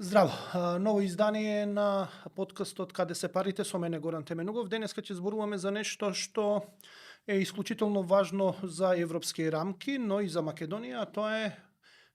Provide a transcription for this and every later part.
Здраво, ново издание на подкастот Каде се парите со мене Горан Теменугов. Денеска ќе зборуваме за нешто што е исклучително важно за европски рамки, но и за Македонија, а тоа е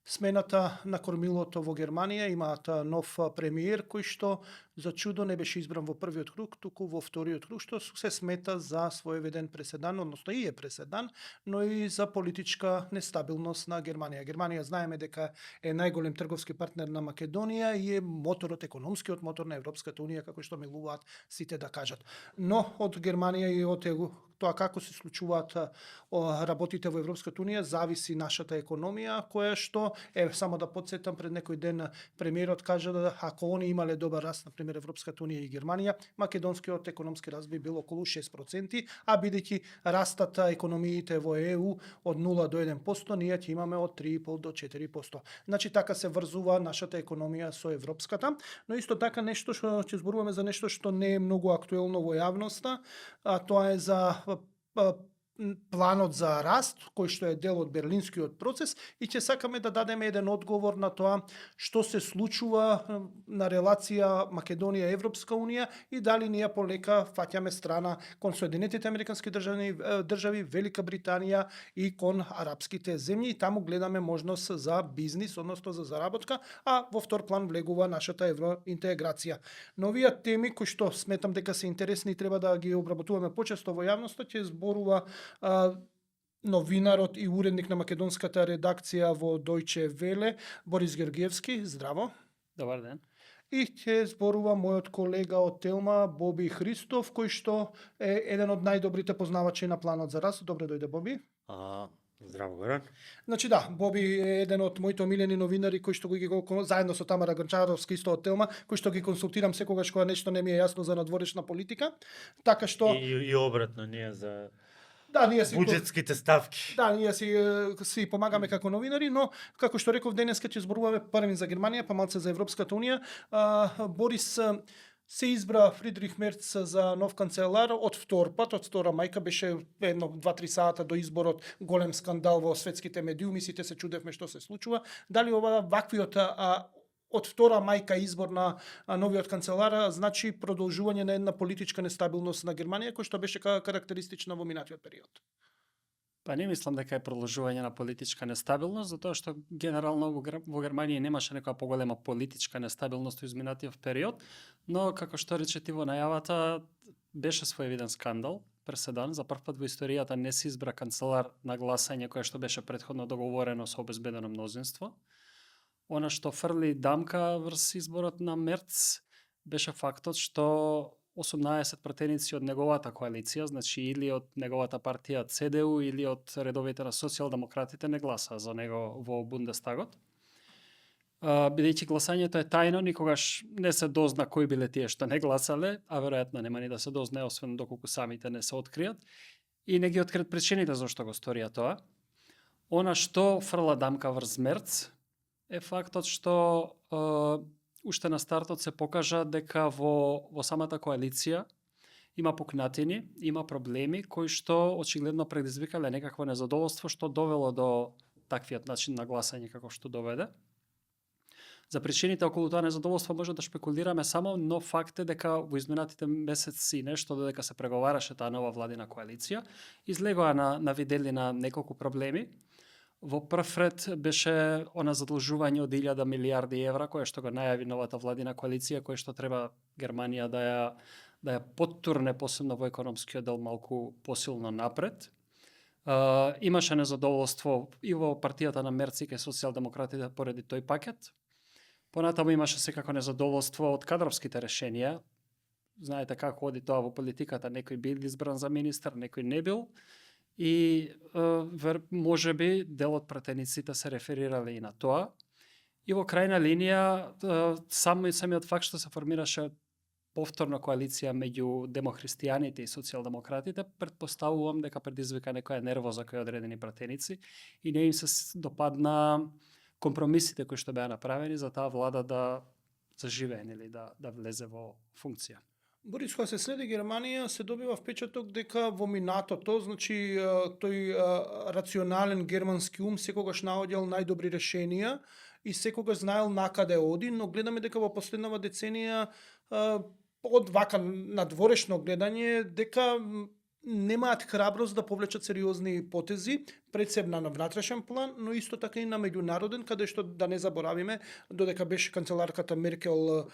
смената на кормилото во Германија. Имаат нов премиер кој што за чудо не беше избран во првиот круг, туку во вториот круг, што се смета за своевиден преседан, односно и е преседан, но и за политичка нестабилност на Германија. Германија знаеме дека е најголем трговски партнер на Македонија и е моторот, економскиот мотор на Европската унија, како што милуваат сите да кажат. Но од Германија и од тоа како се случуваат работите во Европската унија зависи нашата економија, која што само да подсетам, пред некој ден премиерот кажа да ако они имале добар раст, например Европската унија и Германија, македонскиот економски раст би бил околу 6%, а бидејќи растат економиите во ЕУ од 0 до 1%, ние ќе имаме од 3,5 до 4%. Значи така се врзува нашата економија со европската, но исто така нешто што ќе зборуваме за нешто што не е многу актуелно во јавноста, а тоа е за планот за раст, кој што е дел од берлинскиот процес, и ќе сакаме да дадеме еден одговор на тоа што се случува на релација Македонија-Европска унија и дали ние полека фаќаме страна кон Соединетите американски држави, Велика Британија и кон арапските земји, и таму гледаме можност за бизнис, односно за заработка, а во втор план влегува нашата евроинтеграција. Но овие теми кои што сметам дека се интересни и треба да ги обработуваме почесто во јавноста, ќе зборува новинарот и уредник на македонската редакција во Дојче Веле, Борис Георгиевски. Здраво. Добар ден. И ќе зборува мојот колега од Телма, Боби Христов, кој што е еден од најдобрите познавачи на планот за раст. Добре дојде, Боби. Здраво, Горан. Значи да, Боби е еден од моите омилени новинари кои што ги заедно со Тамара Грчаровска исто од Телма, кои што ги консултирам секогаш кога нешто не ми е јасно за надворешна политика. Така што и обратно ние за ние буџетските ставки. Ние си помагаме како новинари, но како што реков денеска ќе зборуваме први за Германија, па малце за Европската унија. Борис се избра Фридрих Мерц за нов канцелар од втор пат, од втора мајка, беше едно 2-3 сата до изборот голем скандал во светските медиуми, сите се чудевме што се случува. Дали ваквиот од втора мајка избор на новиот канцелар значи продолжување на една политичка нестабилност на Германија, кој што беше карактеристична во минатиот период? Па не мислам дека е продолжување на политичка нестабилност, затоа што генерално во Германија немаше некоја поголема политичка нестабилност во изминатиот период, но како што рече ти во најавата, беше своевиден скандал, преседан. За прв пат во историјата не се избра канцелар на гласање кое што беше претходно договорено со обезбедено мнозинство. Она што фрли дамка врз изборот на Мерц беше фактот што 18 пратеници од неговата коалиција, значи или од неговата партија ЦДУ или од редовите на социјалдемократите не гласа за него во Бундестагот. Бидејќи гласањето е тајно, никогаш не се дозна кои биле тие што не гласале, а веројатно нема ни да се дознае освен доколку самите не се откријат, и не ги откријат причините зашто го сторија тоа. Она што фрла дамка врз Мерц е фактот што уште на стартот се покажа дека во самата коалиција има пукнатини, има проблеми кои што очигледно предизвикале некакво незадоволство што довело до таквиот начин на гласање како што доведе. За причините околу тоа незадоволство може да шпекулираме само, но факт е дека во изминатите месеци нешто додека се преговараше таа нова владина коалиција, излегоа на виделина неколку проблеми. Во прв ред беше она задолжување од 1000 милиарди евра, кое што го најави новата владина коалиција, кое што треба Германија да ја поттурне, посебно во економскиот дел, малку посилно напред. Имаше незадоволство и во партијата на Мерц и кај социјалдемократите поради тој пакет. Понатаму имаше секако незадоволство од кадровските решенија. Знаете како оди тоа во политиката, некој бил избран за министар, некој не бил. И може би дел од пратениците се реферирале и на тоа. И во крајна линија, самиот факт што се формираше повторна коалиција меѓу демохристијаните и социјалдемократите, претпоставувам дека предизвика некоја нервоза кој одредени пратеници и не им се допадна компромисите кои што беа направени за таа влада да заживее или да влезе во функција. Борис, кога се следи Германија, се добива впечаток дека во минатото, значи тој рационален германски ум секогаш наоѓал најдобри решенија и секогаш знаел накаде оди, но гледаме дека во последнава деценија од вака надворешно гледање дека немаат храброст да повлечат сериозни потези, пред се на внатрешен план, но исто така и на меѓународен, каде што да не заборавиме, додека беше канцеларката Меркел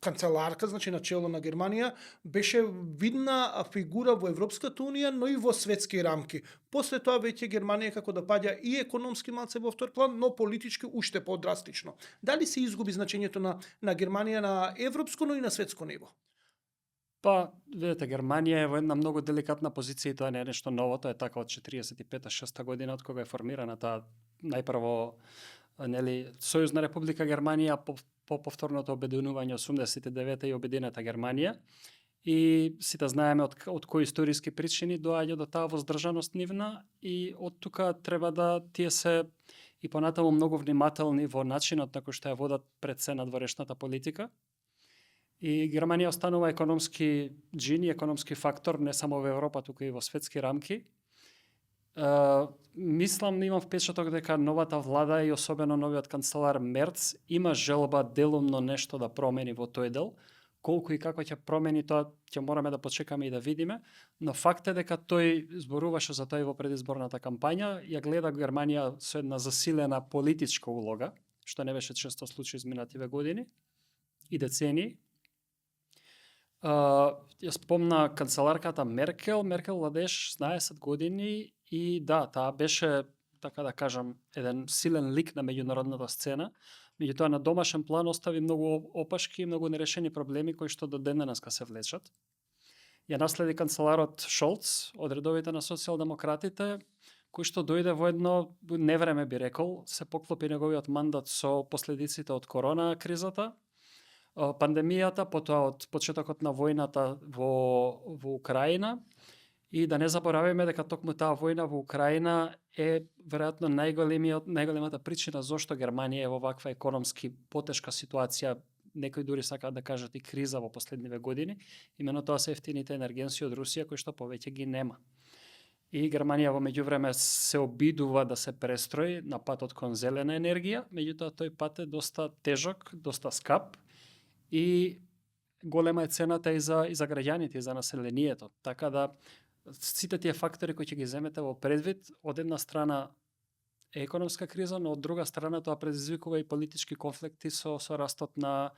канцеларка, значи начело на Германија, беше видна фигура во Европската унија, но и во светски рамки. После тоа веќе Германија како да паѓа и економски малце во втор план, но политички уште подрастично. Дали се изгуби значењето на Германија на европско, но и на светско ниво? Па, видите, Германија е во една многу деликатна позиција и тоа не е нешто ново, тоа е така од 45-6 година од кога е формирана таа најпрво Сојузна република Германија по повторното обединување 89-та и обединета Германија. И сите знаеме од кои историски причини доаѓа до таа воздржаност нивна и од тука треба да тие се и понатаму многу внимателни во начинот на кој што ја водат пред се надворешната политика. И Германија останува економски джин и економски фактор не само во Европа, туку и во светски рамки. Мислам, имам впечаток дека новата влада и особено новиот канцелар Мерц има желба делумно нешто да промени во тој дел. Колку и како ќе промени тоа ќе мораме да почекаме и да видиме, но факт е дека тој зборуваше за тоа и во предизборната кампања, ја гледа Германија со една засилена политичка улога, што не беше често случај изминативе години и децении. Ја спомна канцеларката Меркел. Меркел владееш 16 години и да, таа беше, така да кажам, еден силен лик на меѓународната сцена. Меѓутоа на домашен план остави многу опашки и многу нерешени проблеми кои што до ден денеска се влечат. Ја наследи канцеларот Шолц од редовите на социјалдемократите, кој што дојде во едно невреме, би рекол, се поклопи неговиот мандат со последиците од корона кризата, пандемијата, потоа од почетокот на војната во Украина. И да не забораваме дека токму таа војна во Украина е веројатно најголемата причина зошто Германија е во ваква економски потешка ситуација, некои дури сакаат да кажат и криза во последниве години. Имено тоа се ефтините енергенси од Русија кои што повеќе ги нема. И Германија во меѓувреме се обидува да се престрои на патот кон зелена енергија, меѓутоа тој пат е доста тежок, доста скап и голема е цената и за граѓаните и за населението. Така да сите тие фактори кои ќе ги земете во предвид, од една страна е економска криза, но од друга страна тоа предизвикува и политички конфликти со растот на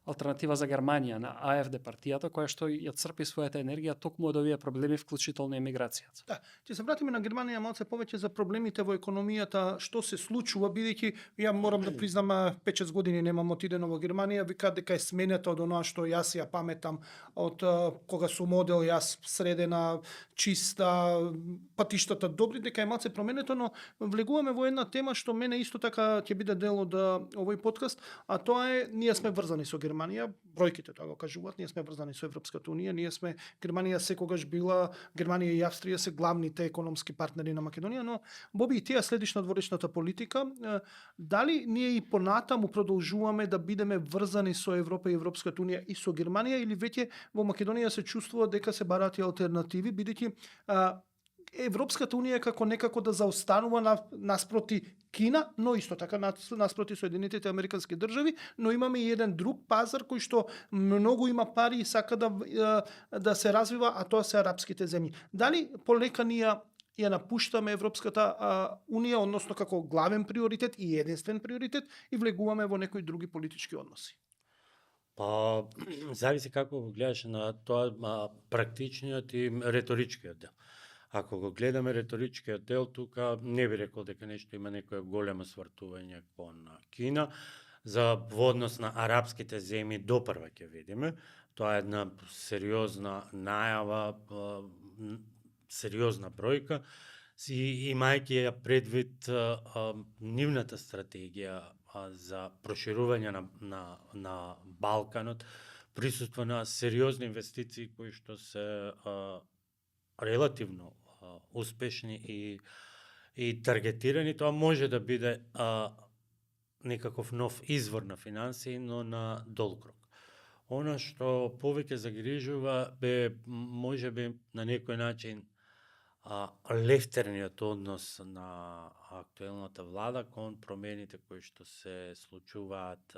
Алтернатива за Германија, на АФД партијата, која што ја црпи својата енергија токму од овие проблеми, вклучително емиграцијата. Да, ќе се вратиме на Германија малце повеќе за проблемите во економијата, што се случува, бидејќи ја морам да признам 5-6 години немам отидено во Германија, викаат дека е сменета од оноа што јас ја паметам од кога сум одел јас средена, чиста, патиштата добри, дека е малце променето, но влегуваме во една тема што мене исто така ќе биде дел од овој подкаст, а тоа е ние сме врзани со Германија, бројките тоа го кажуваат, ние сме врзани со Европската унија, Германија секогаш била, Германија и Австрија се главните економски партнери на Македонија, но Боби и тие следиш надворешната политика, дали ние и понатаму продолжуваме да бидеме врзани со Европа и Европската унија и со Германија или веќе во Македонија се чувствува дека се барат и алтернативи, бидејќи Европската унија како некако да заостанува наспроти Кина, но исто така наспроти Соединетите Американски држави, но имаме и еден друг пазар кој што многу има пари и сака да се развива, а тоа се арапските земји. Дали полека ние ја напуштаме Европската унија, односно како главен приоритет и единствен приоритет и влегуваме во некои други политички односи? Па, зависи како го гледаш на тоа практичниот и реторичкиот дел. Ако го гледаме реторичкиот дел, тука не би рекол дека нешто има некоја голема свртување кон Кина. За во однос на арапските земји допрва ќе видиме. Тоа е една сериозна најава, сериозна бројка, имајќи ја предвид нивната стратегија за проширување на Балканот, присуство на сериозни инвестиции кои што се релативно успешни и таргетирани, тоа може да биде некаков нов извор на финансии, но на долг рок. Она што повеќе загрижува бе можеби на некој начин лефтерниот однос на актуелната влада кон промените кои што се случуваат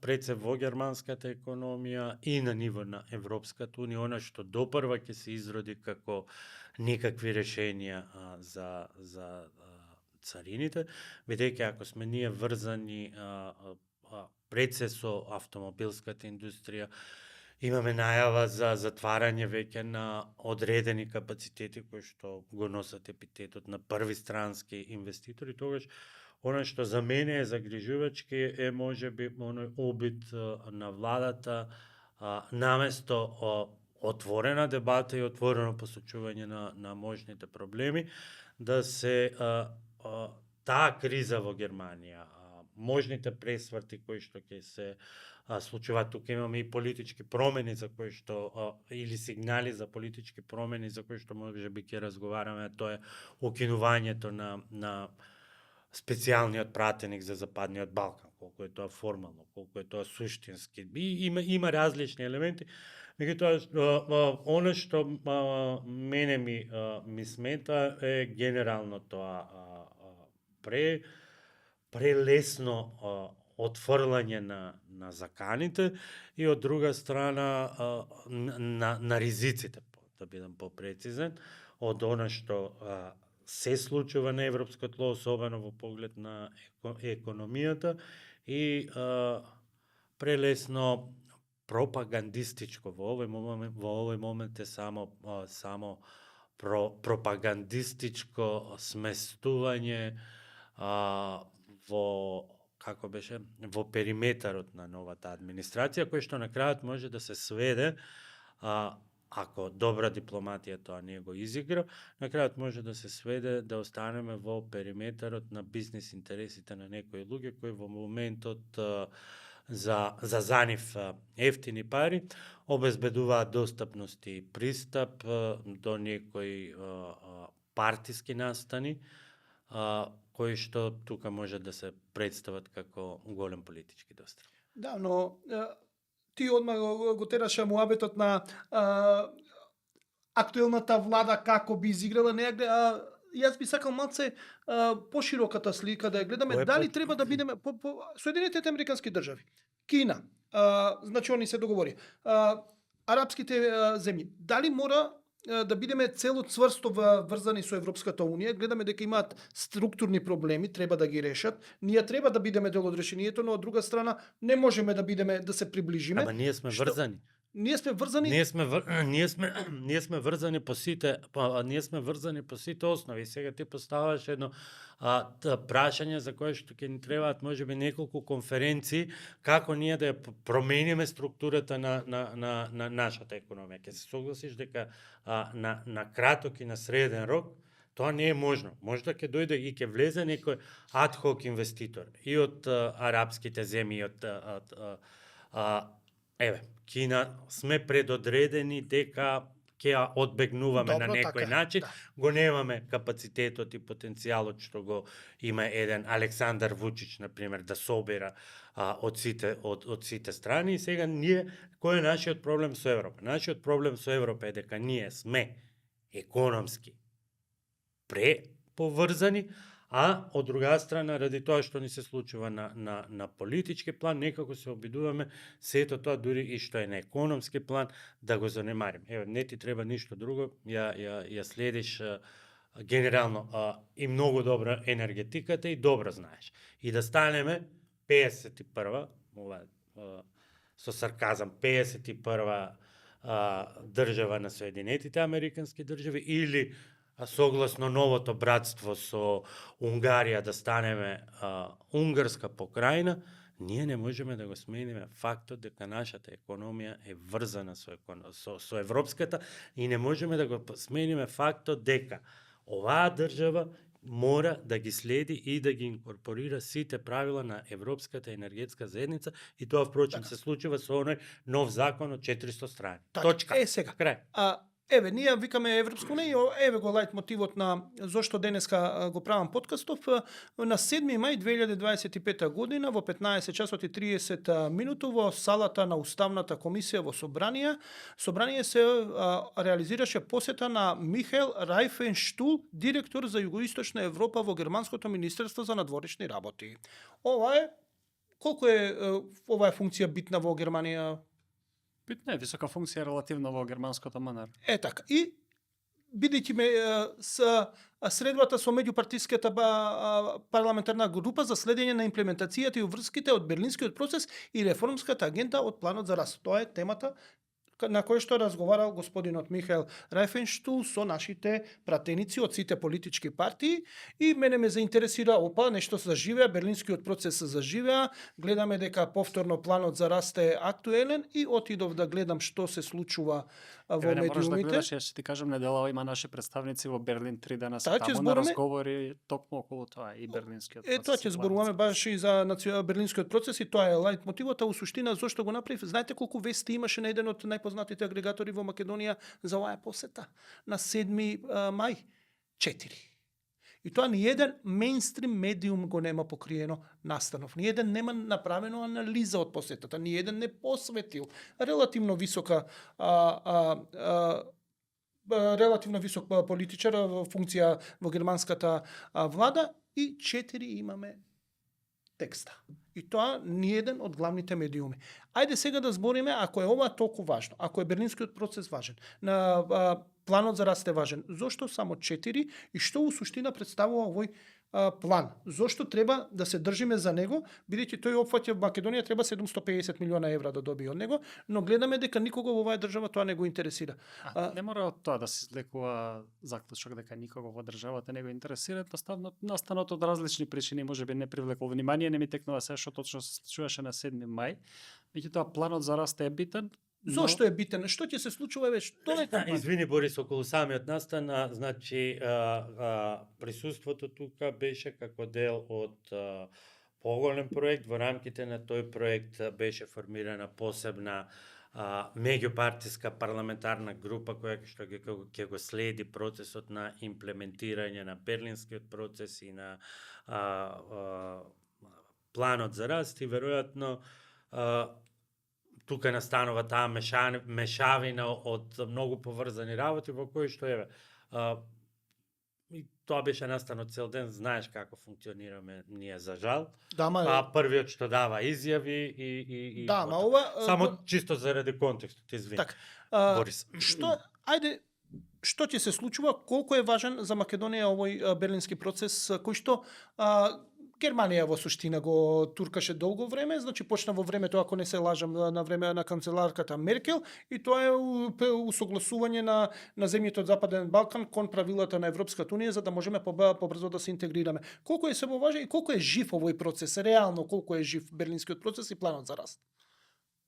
пред се во германската економија и на ниво на Европската унија, она што допрва ќе се изроди како некакви решенија за царините, бидејќи ако сме ние врзани пред се со автомобилската индустрија, имаме најава за затварање веќе на одредени капацитети кои што го носат епитетот на први странски инвеститори, тогаш она што за мене е загрижувачки е можеби оној обид на владата наместо отворена дебата и отворено посочување на можните проблеми, да се таа криза во Германија, можните пресврти кои што ќе се случуваат, тука имаме и политички промени за кои што или сигнали за политички промени за кои што можеби ќе разговараме, тоа е укинувањето на специјалниот пратеник за Западниот Балкан, колку е тоа формално, колку е тоа суштински. Има различни елементи, меѓутоа она што мене ми смета е генерално тоа прелесно отфрлање на заканите и од друга страна на ризиците, да бидам попрецизен, од она што се случува на европско тло, особено во поглед на економијата и прелесно пропагандистичко во овој момент е само пропагандистичко сместување во периметарот на новата администрација, кој што на крајот може да се сведе, ако добра дипломатија тоа не го изигра, на крајот може да се сведе да останеме во периметарот на бизнис интересите на некои луѓе кои во моментот за нив ефтини пари обезбедуваат достапност и пристап до некои партиски настани, кои што тука може да се представат како голем политички достав. Да, но ти одма го тераше муабетот на актуелната влада како би изиграла негде, јас би сакал малце пошироката слика да ја гледаме, дали треба да бидеме Соединетите американски држави, Кина, значи они се договори, арапските земји, дали мора да бидеме цело цврсто врзани со Европската унија, гледаме дека имаат структурни проблеми, треба да ги решат. Ние треба да бидеме дел од решението, но од друга страна не можеме да се приближиме. Ама ние сме врзани. Ние сме врзани. Ние сме врзани по сите основи. Сега ти поставаш едно прашање за кое што ќе ни требаат можеби неколку конференции како ние да ја промениме структурата на нашата економија. Ќе се согласиш дека на краток и на среден рок тоа не е можно. Можда ќе дојде и ќе влезе некој адхок инвеститор и од арапските земји, Кина сме предодредени дека ќе ја одбегнуваме на некој начин, го немаме капацитетот и потенцијалот што го има еден Александар Вучич, например, да собира од сите страни. И сега ние, кој е нашиот проблем со Европа? Нашиот проблем со Европа е дека ние сме економски преповрзани, а од друга страна, ради тоа што ни се случува на политички план, некако се обидуваме сето тоа, дури и што е на економски план, да го занемарим. Не ти треба ништо друго, ја следиш генерално и многу добра енергетиката и добро знаеш. И да станеме 51-ва, со сарказам, 51-ва држава на Соединетите Американски држави, или согласно новото братство со Унгарија да станеме унгарска покрајна, ние не можеме да го смениме фактот дека нашата економија е врзана со европската и не можеме да го смениме фактот дека оваа држава мора да ги следи и да ги инкорпорира сите правила на Европската енергетска заедница, и тоа впрочем се случува со оној нов закон од 400 страни. Точка. Сега. Крај. Еве, ние викаме Европска унија, еве го лајт мотивот на зошто денеска го правам подкастов. На 7 мај 2025 година во 15 часот и 30 минути во салата на Уставната комисија во Собрание се реализираше посета на Михаел Рајфенштул, директор за Југоисточна Европа во Германското министерство за надворешни работи. Колку е оваа функција битна во Германија? Битна е висока функција релативно во германското МНР. Така. И бидејќи ме средбата со меѓупартиската парламентарна група за следење на имплементацијата и врските од Берлинскиот процес и реформската агенда од планот за раст. Тоа е темата на кој што разговарал господинот Михаел Рајфенштул со нашите пратеници од сите политички партии и мене ме заинтересира нешто заживеа, Берлинскиот процес заживеа, гледаме дека повторно планот за раст е актуелен и отидов да гледам што се случува во Не можеш да медиумите. гледаш, јас ќе ти кажам, неделава има наши представници во Берлин 3 дена се Така, ќе таму на зборуваме- разговори токму околу тоа и Берлинскиот процес. Тоа ќе и зборуваме планот. баш и за Берлинскиот процес и тоа е лајт мотивот, а у суштина зошто го направив. Знаете колку вести имаше на еден од најпознатите агрегатори во Македонија за оваа посета на 7 мај? 4. И тоа ни еден мејнстрим медиум го нема покриено настанов. Ни еден нема направено анализа од посетата, ни еден не посветил релативно висока релативно висок политичар во функција во германската влада и 4 имаме текста. И тоа ни еден од главните медиуми. Ајде сега да збориме, ако е ова толку важно, ако е Берлинскиот процес важен, на планот за раст е важен, зошто само 4 и што у суштина представува овој план? Зошто треба да се држиме за него, бидејќи тој опфаќа Македонија треба 750 милиона евра да добие од него, но гледаме дека никого во оваа држава тоа не го интересира. Не мора од тоа да се извлекува заклучок дека никого во државата не го интересира, настанот од различни причини, можеби не привлекол внимание, не ми текнува се што точно се случуваше на 7 мај. Меѓутоа планот за раст е битен. Зошто е битен? Што ќе се случува веќе? Тоа е Извини Борис, околу самиот настан, значи присуството тука беше како дел од поголем проект. Во рамките на тој проект беше формирана посебна меѓупартиска парламентарна група која што ќе го следи процесот на имплементирање на Берлинскиот процес и на планот за раст и веројатно тука настанува таа мешавина од многу поврзани работи во кои што еве и тоа беше настанот цел ден, знаеш како функционираме ние за жал. Да, Првиот што дава изјави и да, ма ова само чисто заради контекстот, извини. Така. Борис. Што ќе се случува, колку е важен за Македонија овој Берлински процес кој што Германија во суштина го туркаше долго време, значи почна во времето, ако не се лажам, на време на канцеларката Меркел и тоа е усогласување на земјите од Западен Балкан кон правилата на Европската унија за да можеме побрзо да се интегрираме. Колку е себе важен и колку е жив овој процес, реално колку е жив Берлинскиот процес и планот за раст?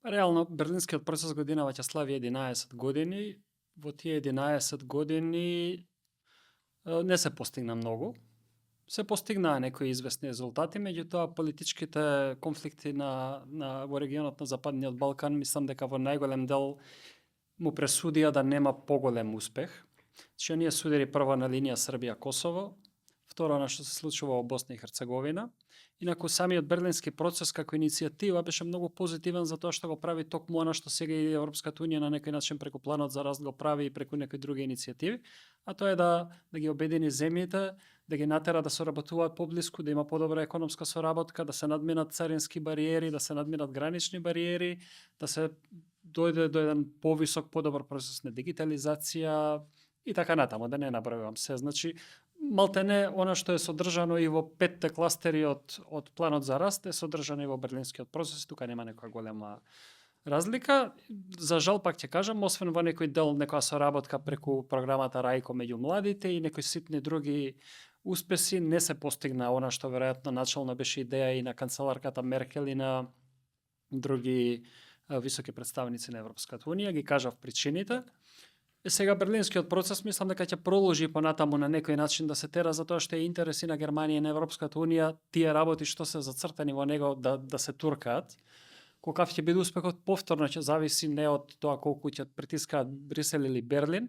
Реално Берлинскиот процес годинава ќе слави 11 години. Во тие 11 години не се постигна многу. Се постигнаа некои известни резултати, меѓутоа политичките конфликти во регионот на Западниот Балкан мислам дека во најголем дел му пресудија да нема поголем успех. Че ние судири прво на линија Србија-Косово, второ на што се случува во Босна и Херцеговина. Инаку самиот Берлински процес како иницијатива беше многу позитивен за тоа што го прави токму она што сега и Европската унија на некој начин преку планот за раст го прави и преку некои други иницијативи, а тоа е да ги обедини земјите, да ги натера да соработуваат поблиску, да има подобра економска соработка, да се надминат царински бариери, да се надминат гранични бариери, да се дојде до еден повисок, подобар процес на дигитализација и така натаму, да не набројувам се. Значи, малтене, она што е содржано и во 5 кластери од планот за раст е содржано и во Берлинскиот процес, тука нема некоја голема разлика. За жал пак ќе кажам, освен во некој дел некоја соработка преку програмата Рајко меѓу младите и некои ситни други успеси, не се постигна она што веројатно начално беше идеја и на канцеларката Меркел и на други високи представници на Европската унија, ги кажав причините. Сега Берлинскиот процес мислам дека ќе продолжи понатаму на некој начин да се тера затоа што е интереси на Германија и на Европската унија тие работи што се зацртани во него да се туркаат. Колкав ќе биде успехот повторно ќе зависи не од тоа колку ќе притискаат Брисел или Берлин,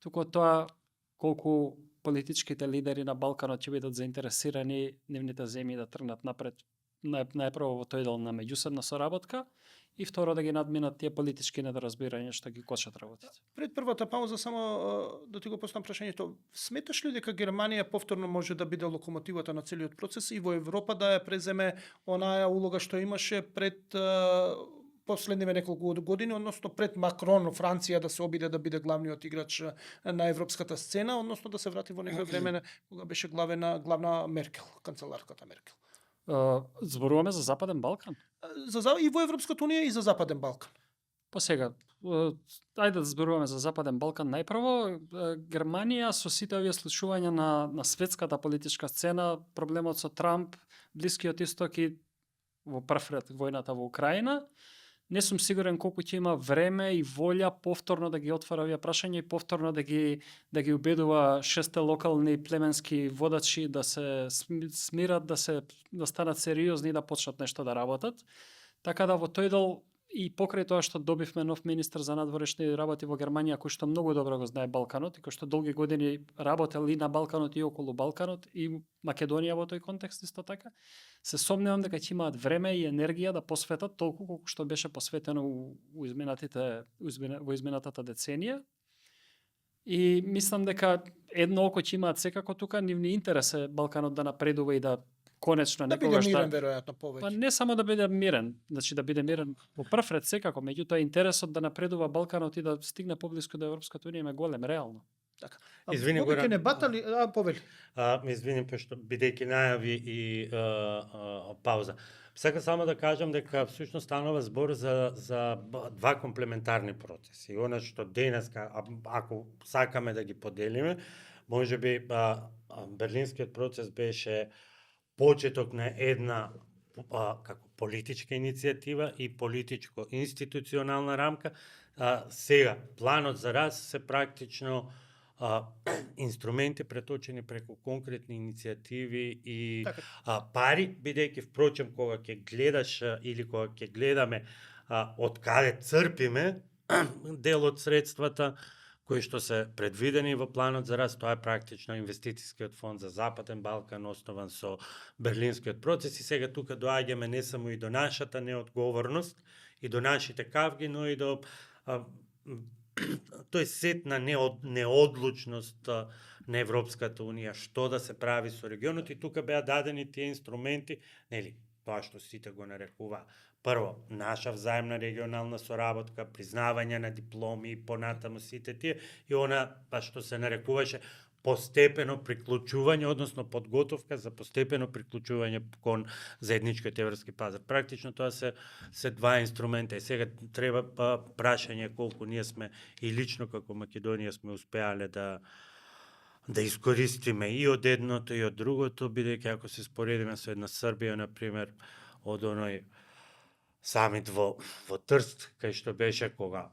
туку тоа колку политичките лидери на Балканот ќе бидат заинтересирани нивните земји да тргнат напред, најпрво во тој дел на меѓусебна соработка, и второ да ги надминат тие политички недоразбирања што ги кочат работите. Пред првата пауза само да ти го поставам прашањето, сметаш ли дека Германија повторно може да биде локомотивата на целиот процес и во Европа да ја преземе онаа улога што имаше пред последниве неколку години, односно пред Макрон, Франција да се обиде да биде главниот играч на европската сцена, односно да се врати во некој време кога беше главна Меркел, канцеларката Меркел. Зборуваме за Западен Балкан? И во Европската унија и за Западен Балкан. Па сега, ајде да зборуваме за Западен Балкан најпрво. Германија со сите овие случувања на светската политичка сцена, проблемот со Трамп, Блискиот Исток и во прв ред војната во Украина, не сум сигурен колку ќе има време и волја повторно да ги отвара овие прашања и повторно да ги убедува 6 локални племенски водачи да се смират, да станат сериозни и да почнат нешто да работат. Така да во тој дел и покрај тоа што добивме нов министер за надворешни работи во Германија, кој што многу добро го знае Балканот и кој што долги години работел и на Балканот и околу Балканот и Македонија во тој контекст исто така, се сомневам дека ќе имаат време и енергија да посветат толку колку што беше посветено во изминатата деценија. И мислам дека едно око ќе имаат секако тука, нивни интерес е Балканот да напредува и да конечно да некогаш биде мирен веројатно повеќе. Па не само да биде мирен, значи да биде мирен во прв ред секако, меѓутоа интересот да напредува Балканот и да стигне поблиску до Европската унија е голем реално. Така. Извини, повеќе не батали, повели. Извини, пошто бидејќи најави и пауза. Сакам само да кажам дека всушност станува збор за два комплементарни процеси. Она што денеска, ако сакаме да ги поделиме, можеби Берлинскиот процес беше почеток на една како политичка иницијатива и политичко-институционална рамка. Сега, планот за раст се практично инструменти преточени преку конкретни иницијативи и пари, бидејќи впрочем кога ќе гледаш или кога ќе гледаме од каде црпиме дел од средствата кои што се предвидени во планот за раст, тоа е практично инвестицијскиот фонд за Западен Балкан, основан со Берлинскиот процес, и сега тука доаѓаме не само и до нашата неодговорност и до нашите кавги, но и до тој сет на неодлучност на Европската унија, што да се прави со регионот, и тука беа дадени тие инструменти, нели, тоа што сите го нарекува прво, наша взаемна регионална соработка, признавање на дипломи и понатаму сите тие, и она што се нарекуваше постепено приклучување, односно подготовка за постепено приклучување кон заедничкиот европски пазар. Практично тоа се два инструмента, и сега треба прашање колку ние сме и лично како Македонија сме успеале да искористиме и од едното и од другото, бидејќи ако се споредиме со една Србија, например, од оној самит во Трст, кај што беше кога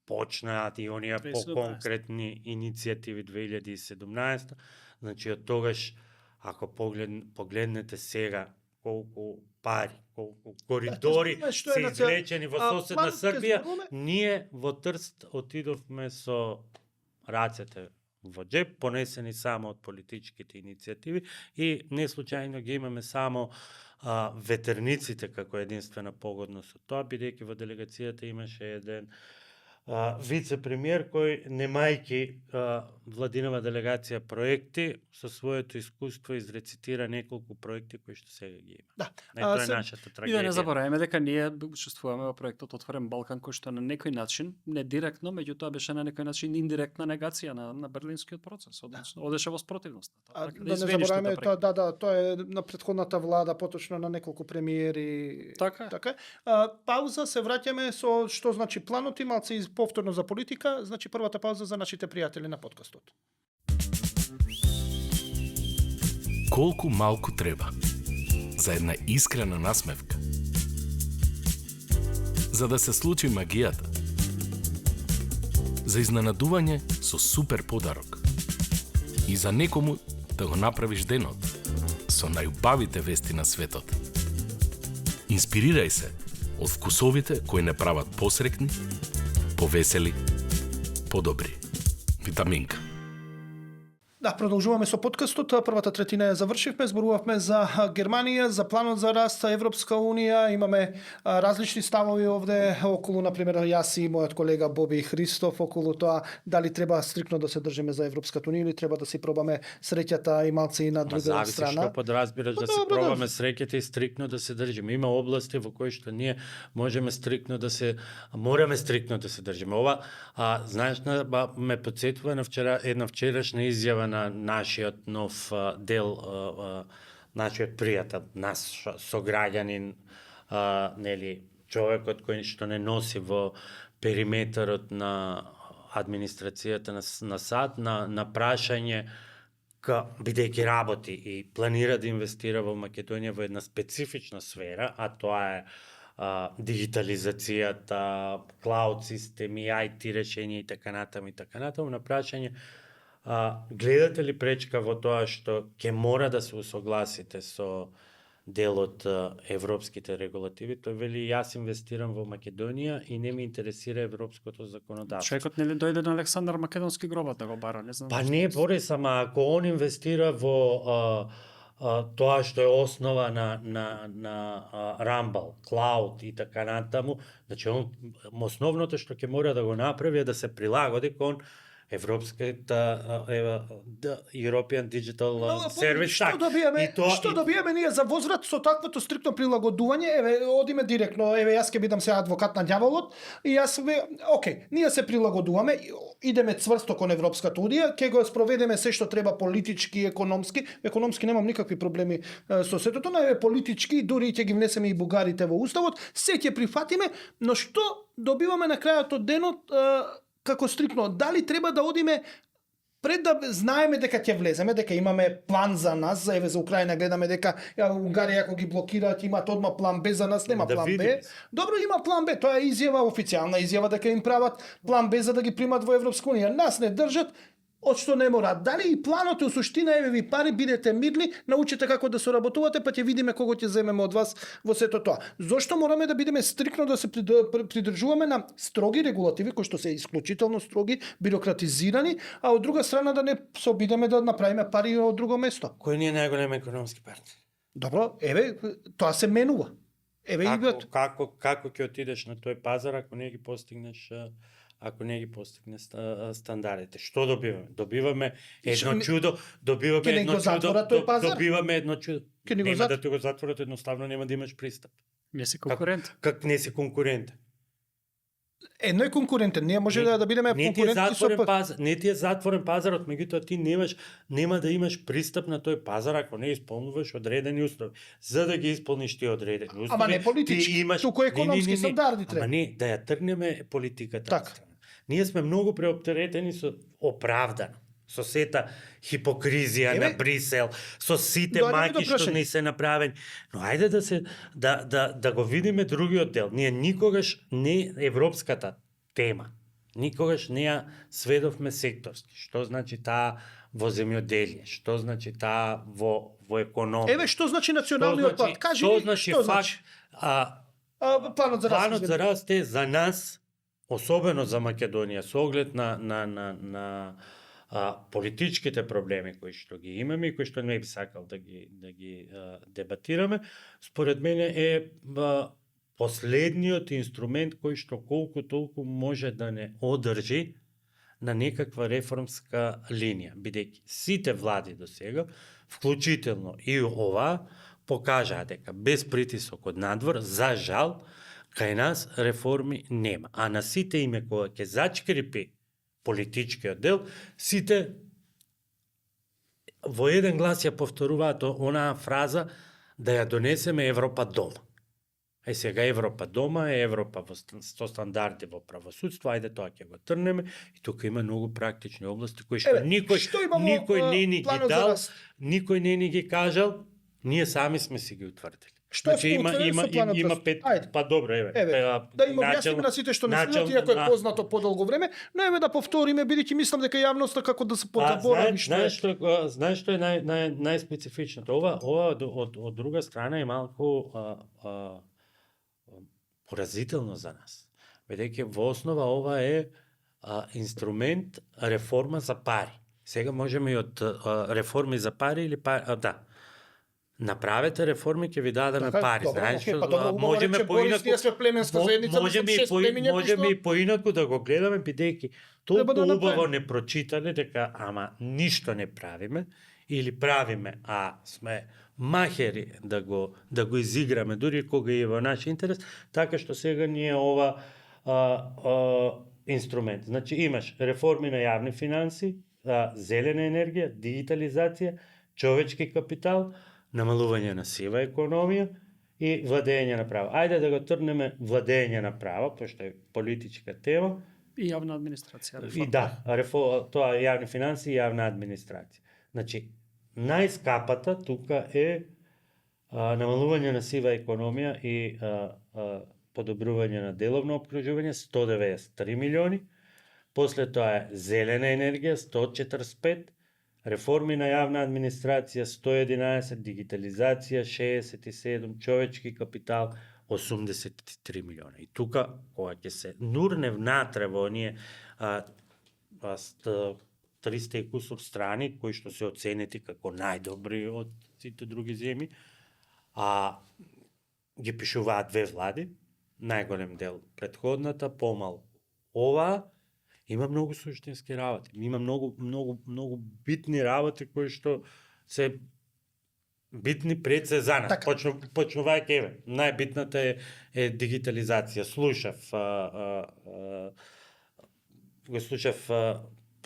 почнаат и оние по-конкретни иницијативи 2017, значи од тогаш, ако погледнете сега колку пари, колку коридори се извлечени во соседна Србија, ние во Трст отидовме со рацете во джеп, понесени само од политичките иницијативи, и не случајно ги имаме само ветерниците како единствена погодност од тоа, бидејќи во делегацијата имаше еден вице-премиер кој, немајки владинова делегација проекти, со своето искуство изрецитира неколку проекти кои што сега ги има. Да. Тоа е нашата трагедија. И да не забораваме дека ние учествуваме во проектот Отворен Балкан, кој што на некој начин, не директно, меѓутоа беше на некој начин индиректна негација на Берлинскиот процес, одеше во спротивност. Да не забораваме, тоа е на претходната влада, поточно на неколку премиери. Така. Пауза, се враќаме со што значи планот, и малце повторно за политика, значи првата пауза за нашите пријатели на подкастот. Колку малку треба за една искрена насмевка, за да се случи магијата, за изненадување со супер подарок и за некому да го направиш денот со најубавите вести на светот. Инспирирај се од вкусовите кои не прават посрекни, повесели, подобри. витаминка. Да, продолжуваме со подкастот. Првата третина ја завршивме, зборувавме за Германија, за планот за раст, Европска унија, имаме различни ставови овде околу, например, јас и мојот колега Боби Христов околу тоа дали треба стрикно да се држиме за Европската унија или треба да си пробаме среќата и малце и на друга зависи страна. што подразбираш да си добро, пробаме среќата и стрикно да се држиме. Има области во кои што ние можеме стрикно да се мораме стрикно да се држиме. Ова знаеш ме потсетува на една вчерашна изјава на нашиот нов дел, нашиот пријател, наш сограѓанин, нели, човекот кој што не носи во периметарот на администрацијата на САД на прашање бидејќи работи и планира да инвестира во Македонија во една специфична сфера, а тоа е дигитализацијата, клауд системи, IT решенија и така натаму, на прашање гледате ли пречка во тоа што ќе мора да се усогласите со дел од европските регулативи? Тој вели, јас инвестирам во Македонија и не ме интересира европското законодавство. Човекот нели дојде на Александар Македонски гробот да го бара, не знам. Па не, Борис, ама ако он инвестира во тоа што е основа на Rumble, Cloud и така натаму, значи основното што ќе мора да го направи е да се прилагоди кон Европската European Digital Service. Што добиеме ние за возврат со таквото стриктно прилагодување? Еве, одиме директно, еве, јас ќе бидам сега адвокат на ѓаволот и јас ние се прилагодуваме, идеме цврсто кон Европската унија, ќе го спроведеме се што треба политички, економски. Економски немам никакви проблеми со сетото, но еве политички, дури ќе ги внесеме и бугарите во уставот, се ќе прифатиме, но што добиваме на крајот од денот како стрикно? Дали треба да одиме пред да знаеме дека ќе влеземе, дека имаме план за нас, еве за Украина гледаме дека Унгарија ако ги блокираат имаат одма план Б, за нас нема план Б. Добро, има план Б, тоа е изјава, официјална изјава дека им прават план Б за да ги примат во Европска унија. Нас не држат, од што не мора. Дали и планот у суштина, еве ви пари, бидете мирни, научите како да соработувате, па ќе видиме кого ќе земеме од вас во сето тоа. Зошто мораме да бидеме стрикно да се придржуваме на строги регулативи кои што се исклучително строги, бирократизирани, а од друга страна да не се обидеме да направиме пари од друго место? Кој ни е најголем економски партнер? Добро, еве, тоа се менува. Еве како ќе отидеш на тој пазар ако не ги постигнеш стандардите? Што добиваме? Добиваме едно чудо, добиваме едно чудо. Нема да ти го затворат, едноставно нема да имаш пристап. Не си конкурент. Как не си конкурентен? Едно е конкурентен, ние може да бидеме конкурентни со не ти е затворен пазарот, меѓутоа ти нема да имаш пристап на тој пазар ако не исполнуваш одредени услови. За да ги исполниш тие одредени услови, ама не политички, туку економски стандарди треба. Ама не, да ја тргнеме политиката. Так. Ние сме многу преоптеретени со оправдано, со сета хипокризија на Брисел, со сите маки што не се направени. Но ајде да го видиме другиот дел. Ние никогаш не европската тема, никогаш не ја сведовме секторски. Што значи таа во земјоделие, што значи таа во економија. Еве што значи националниот план? Кажи ми што значи. Планот за раст е за нас, особено за Македонија, со оглед на политичките проблеми кои што ги имаме и кои што не би сакал да ги дебатираме, според мене е последниот инструмент кој што колку толку може да не одржи на некаква реформска линија, бидејќи сите влади до сега, вклучително и ова, покажаа дека без притисок од надвор, за жал, кај нас реформи нема. А на сите име кога ќе зачкрипи политичкиот дел, сите во еден глас ја повторуваат онаа фраза да ја донесеме Европа дома. Сега Европа дома е Европа со стандарди во правосудство, ајде тоа ќе го трнеме и тука има многу практични области кои што никој не ни ги дал, никој не ни ги кажал, ние сами сме си ги утврдили. Што значи, има пет, па добро, еве. Да им објасниме на сите што не слушаат, иако е познато подолго време, но еве да повториме, бидејќи мислам дека јавноста како да се подзаборави што е. Знаеш што е најспецифичното? Ова од друга страна е малку поразително за нас. Бидејќи во основа ова е инструмент реформа за пари. Сега можеме и од реформи за пари или да. Направете реформи, ќе ви дадеме пари. Знаеш, можеме Борис, ние сме племенска заедница, можеме и поинаку да го гледаме, бидејќи толку убаво не прочитале дека ама ништо не правиме или правиме, а сме махери да го изиграме дури кога е во наш интерес, така што сега ние ова инструмент. Значи имаш реформи на јавни финанси, зелена енергија, дигитализација, човечки капитал, намалување на сива економија и владење на право. Ајде да го трнеме владење на право, пошто е политичка тема. И јавна администрација. И да, тоа е јавни финанси и јавна администрација. Значи, најскапата тука е намалување на сива економија и подобрување на деловно опкружување 193 милиони, после тоа е зелена енергија 145, реформи на јавна администрација 111, дигитализација 67, човечки капитал 83 милиона. И тука кога ќе се нурне внатре во оние 300 и кусур страни кои што се оценети како најдобри од сите други земји, ги пишуваат две влади, најголем дел претходната, помал ова, има многу суштински работи. Има многу битни работи кои што се битни пред се за нас. Така. Почнувајќи еве, најбитната е дигитализација. Го слушав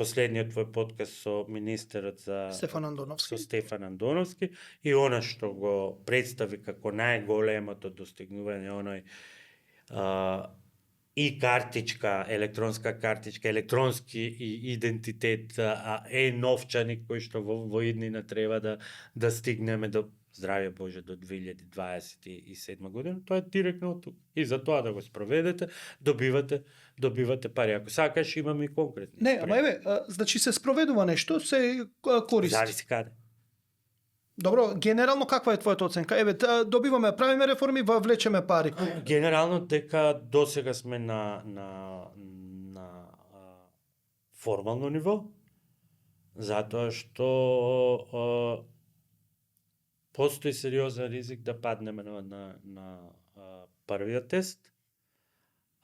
последниот твој подкаст со министерот за Стефан Андоновски. со Стефан Андоновски и она што го представи како најголемото достигнување оној и картичка, електронска картичка, електронски идентитет, новчаник кој што во иднина треба да стигнеме до здравје Боже до 2027 година, тоа е директно од тука. И за тоа да го спроведете, добивате пари. Ако сакаш имаме и конкретни. Не, ама еве, значи се спроведува нешто, се користи. Зависи каде. Добро, генерално каква е твојата оценка? Еве, добиваме, правиме реформи, влечеме пари. Генерално дека досега сме на формално ниво, затоа што постои сериозен ризик да паднеме на првиот тест,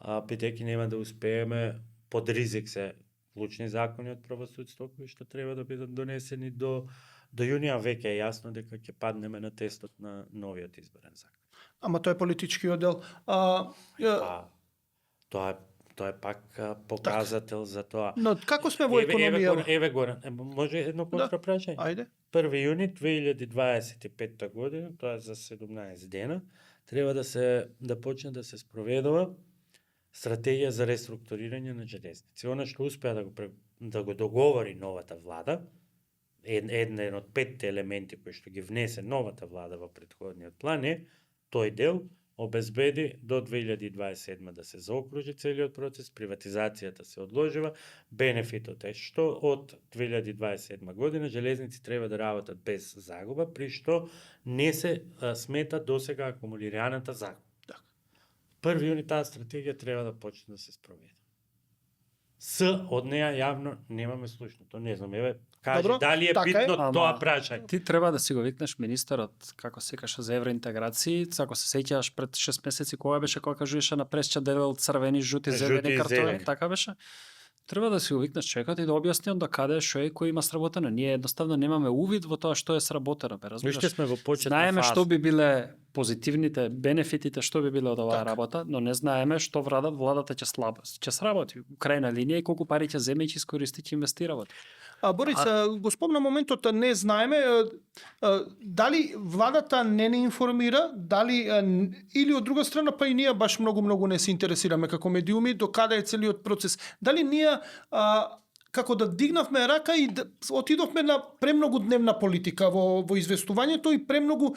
бидејќи нема да успееме, под ризик се клучни закони од правосудство кои што треба да бидат донесени до јуни, а веќе е јасно дека ќе паднеме на тестот на новиот изборен закон. Ама тоа е политичкиот дел. Тоа е пак показател за тоа. Но како сме во економија? Еве Горан, може едно контрапрашање? Ајде. 1 јуни 2025 година, тоа е за 17 дена, треба да почне да се спроведува стратегија за реструктурирање на железници. Она што успеа да го договори новата влада, еден од 5 елементи кои што ги внесе новата влада во претходниот план е тој дел обезбеди до 2027 да се заокружи целиот процес, приватизацијата се одложива, бенефитот е што од 2027 година железници треба да работат без загуба, при што не се смета досега акумулираната загуба. 1 јуни таа стратегија треба да почне да се спроведе. Од неа јавно немаме слушното, не знам, еве, кажи, добро, дали е битно тоа прашање? Ти треба да си го викнеш министерот, како се каше за евроинтеграција, ако се сеќаваш пред 6 месеци кога беше кога кажуваше на пресча делел црвени, жути, зелени картони, така беше. Треба да си го викнеш човекот и да објасни онда каде што е кој има сработено. Ние едноставно немаме увид во тоа што е сработено, бе, разбираш? Уште сме во почетна знаеме фаза. што би биле позитивните бенефитите, што би биле од оваа работа, но не знаеме што владата ќе сработи. Крајна линија и колку пари ќе земе и ќе искористи ќе инвестира во тоа. Борис, го спомна моментот, не знаеме дали владата не информира, дали или од друга страна па и ние баш многу не се интересираме како медиуми до каде е целиот процес. Дали ние како да дигнавме рака и да отидовме на премногу дневна политика во известувањето и премногу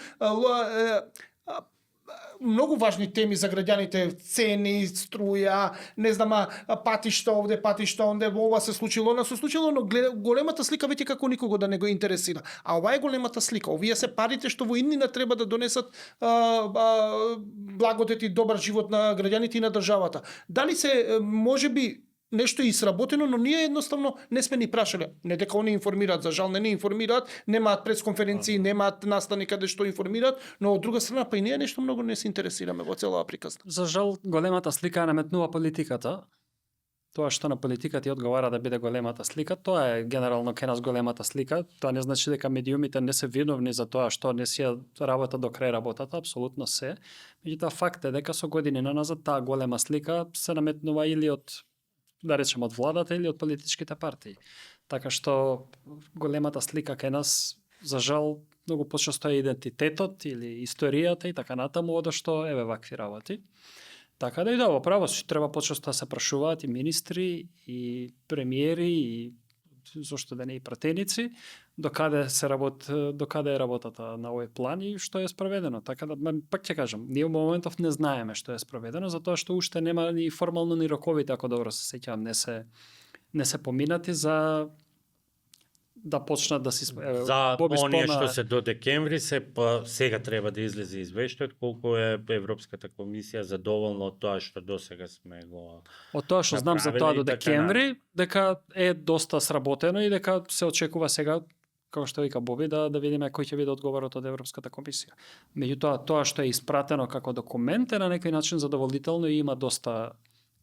многу важни теми за граѓаните, цени, струја, не знам, патишта овде, патишта онде, ова се случило, она се случило, но големата слика веќе како никого да не го интересира. А ова е големата слика. Овие се парите што во иднина треба да донесат благодет и добар живот на граѓаните и на државата. Дали се можеби нешто е сработено, но ние едноставно не сме ни прашале. Не дека они информираат, за жал не информираат, немаат пресконференции, немаат настани каде што информираат, но од друга страна па и ние нешто многу не се интересираме во целава приказна. За жал, големата слика наметнува политиката. Тоа што на политиката ти одговара да биде големата слика, тоа е генерално кај нас големата слика. Тоа не значи дека медиумите не се виновни за тоа што не си работа до крај работата, апсолутно се. Меѓутоа факт е дека со години наназад таа голема слика се наметнува или од, да речеме, од владата или од политичките партии. Така што големата слика кај нас, за жал, многу почесто е идентитетот или историјата и така натаму, одошто еве вакви работи. Така да и да, во право си треба почесто да се прашуваат и министри, и премиери, и зошто да не и пратеници, докаде е работата на овој план и што е спроведено. Така да, пак ќе кажам, ние во моментов не знаеме што е спроведено, затоа што уште нема ни формално ни роковите, ако добро се сеќавам, не се поминати за да почнат да се за оние што се до декември сега треба да излезе извештајот колку е Европската комисија задоволна од тоа што досега сме го од тоа што знам за тоа до декември, дека е доста сработено и дека се очекува сега, како што вика Боби, да видиме кој ќе биде одговорот од Европската комисија. Меѓутоа, тоа што е испратено како документ е на некој начин задоволително и има доста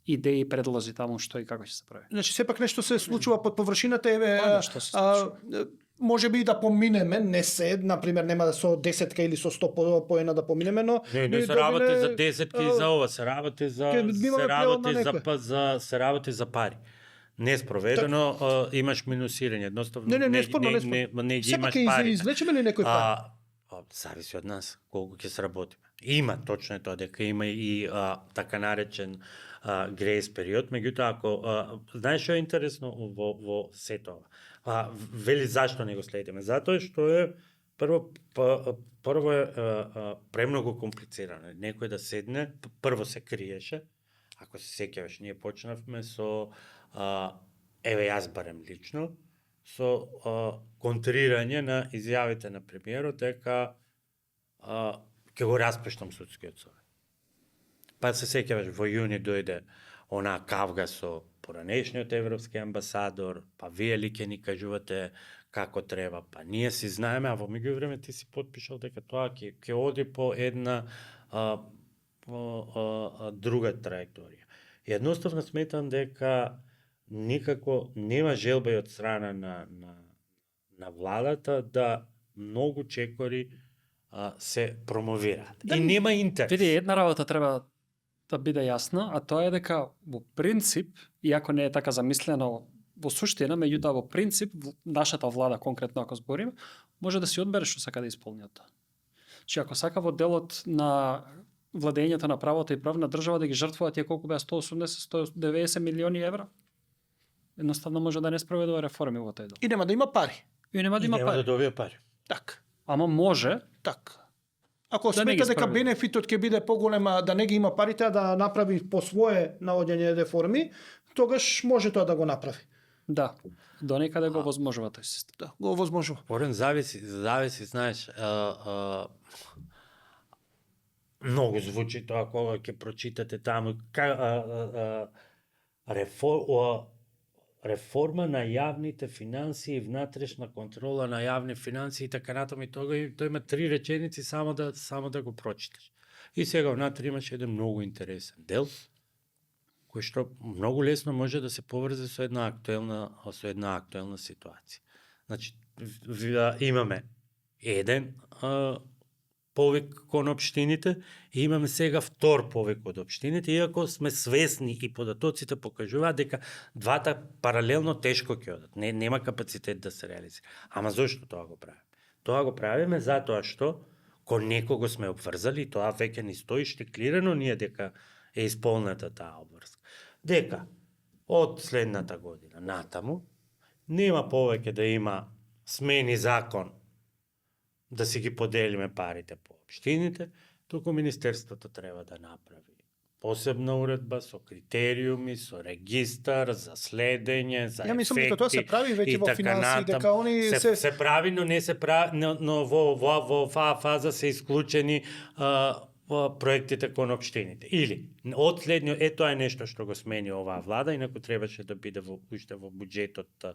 идеи и предлози таму што и како ќе се прави. Значи сепак нешто се случува под површината, Нешто се случува. може би и да поминеме, не се, например, нема да со 10 или со 100 поена да поминеме, но не се работи за 10 и за ова, се работи за пари. Не спроведено, имаш минусирање, едноставно не спорно, не ги имаш пари. Сепак извлечеме ли некој пари? Зависи од нас колку ќе сработиме. Има, точно е тоа, дека има и така наречен грејс период, меѓутоа ако знаеш што е интересно во сето ова. Вели зашто не го следиме? Затоа што е прво е премногу комплицирано. Некој да седне, прво се криеше. Ако се сеќаваш, ние почнавме со еве јас барем лично со контрирање на изјавите на премиерот дека ќе го распуштам судскиот совет. Па се сеќаваш, во јуни дојде она кавга со поранешниот европски амбасадор, па вие ли ќе ни кажувате како треба, па ние си знаеме, а во меѓувреме ти си потпишал дека тоа ќе оди по една друга траекторија. И едноставно сметам дека никако нема желба и од страна на владата да многу чекори се промовираат. И нема интерес. Види, една работа треба да биде јасна, а тоа е дека во принцип, иако не е така замислено во суштина, меѓутоа во принцип, нашата влада, конкретно ако зборим, може да си одбере што сака да исполни од тоа. Че ако сака во делот на владењето на правото и правна држава да ги жртвува тие колку беа 180-190 милиони евра, едноставно може да не спроведува реформи во тој дел. И нема да има пари. И нема да има нема пари. да добие пари. Так. Ама може. Так. Ако Да не ги смета дека справи. бенефитот ќе биде поголема да не ги има парите, а да направи по свое наоѓање реформи, тогаш може тоа да го направи. Да. До некаде го возможува тој систем. Да, го возможува. Порен зависи, знаеш, многу звучи тоа кога ќе прочитате таму реформа на јавните финансии, внатрешна контрола на јавни финансии и така натаму, и тој има 3 реченици само да го прочиташ. И сега внатре имаш еден многу интересен дел кој што многу лесно може да се поврзе со една актуелна ситуација. Значи имаме еден повик кон општините и имаме сега втор повик од општините, иако сме свесни и податоците покажуваат дека двата паралелно тешко ќе одат. Нема капацитет да се реализира. Ама зошто тоа го правиме? Тоа го правиме затоа што кон некого сме обврзали и тоа веќе ни стои штиклирано ние дека е исполнета таа обврска. Дека од следната година натаму нема повеќе да има смени закон да си ги поделиме парите по општините, туку Министерството треба да направи посебна уредба со критериуми, со регистар, за следење, за Ја мислам дека тоа се прави веќе во финансии, дека они се прави, но не се прави, но во фаза се исклучени проектите кон општините. Или, од следниот, тоа е нешто што го смени оваа влада, инаку требаше да биде уште во буџетот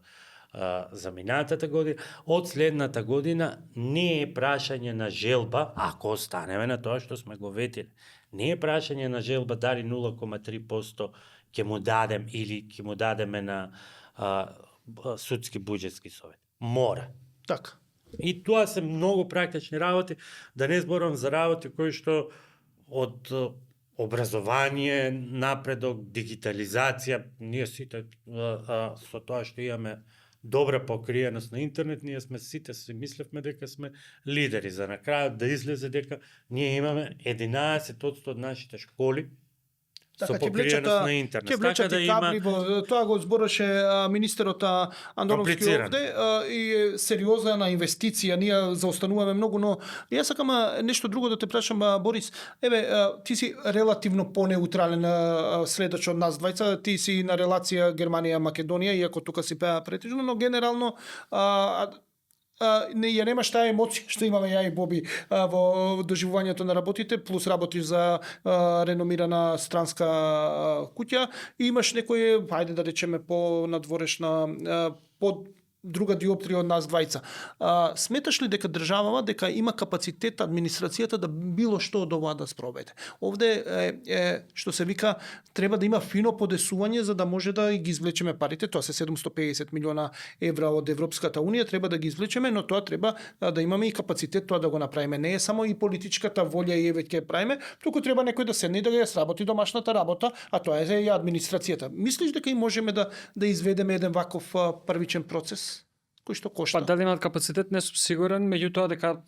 за минатата година. Од следната година не е прашање на желба, ако останеме на тоа што сме го ветили, не е прашање на желба дали 0,3% ќе му дадем или ќе му дадеме на судски буџетски совет. Мора. Така. И тоа се многу практични работи, да не зборувам за работи кои што од образование, напредок, дигитализација, ние сите со тоа што имаме добра покриеност на интернет, ние сме сите си мислевме дека сме лидери, за на крајот да излезе дека ние имаме 11% од нашите школи со покриеност на интернет. Ќе влечат да и кабли, тоа го збореше министерот Андоновски овде, и е сериозна инвестиција, ние заостануваме многу, но јас сакам нешто друго да те прашам, Борис. Еве, ти си релативно понеутрален следач од нас двајца, ти си на релација Германија-Македонија, иако тука си претежно, но генерално ја немаш таа емоција што имаме ја и Боби во доживувањето на работите, плюс работиш за реномирана странска куќа и имаш некој, ајде да речеме, по надворешна, под друга диоптрија од нас двајца. Сметаш ли дека државава дека има капацитет администрацијата да било што од ова да спроведе? Овде што се вика, треба да има фино подесување за да може да ги извлечеме парите, тоа се 750 милиона евра од Европската унија, треба да ги извлечеме, но тоа треба да имаме и капацитет тоа да го направиме. Не е само и политичката волја и еве ќе правиме, туку треба некој да седне и да ја сработи домашната работа, а тоа е и администрацијата. Мислиш дека и можеме да изведеме еден ваков првичен процес? Кој што кошта? Па дали имаат капацитет, не сум сигурен, меѓутоа дека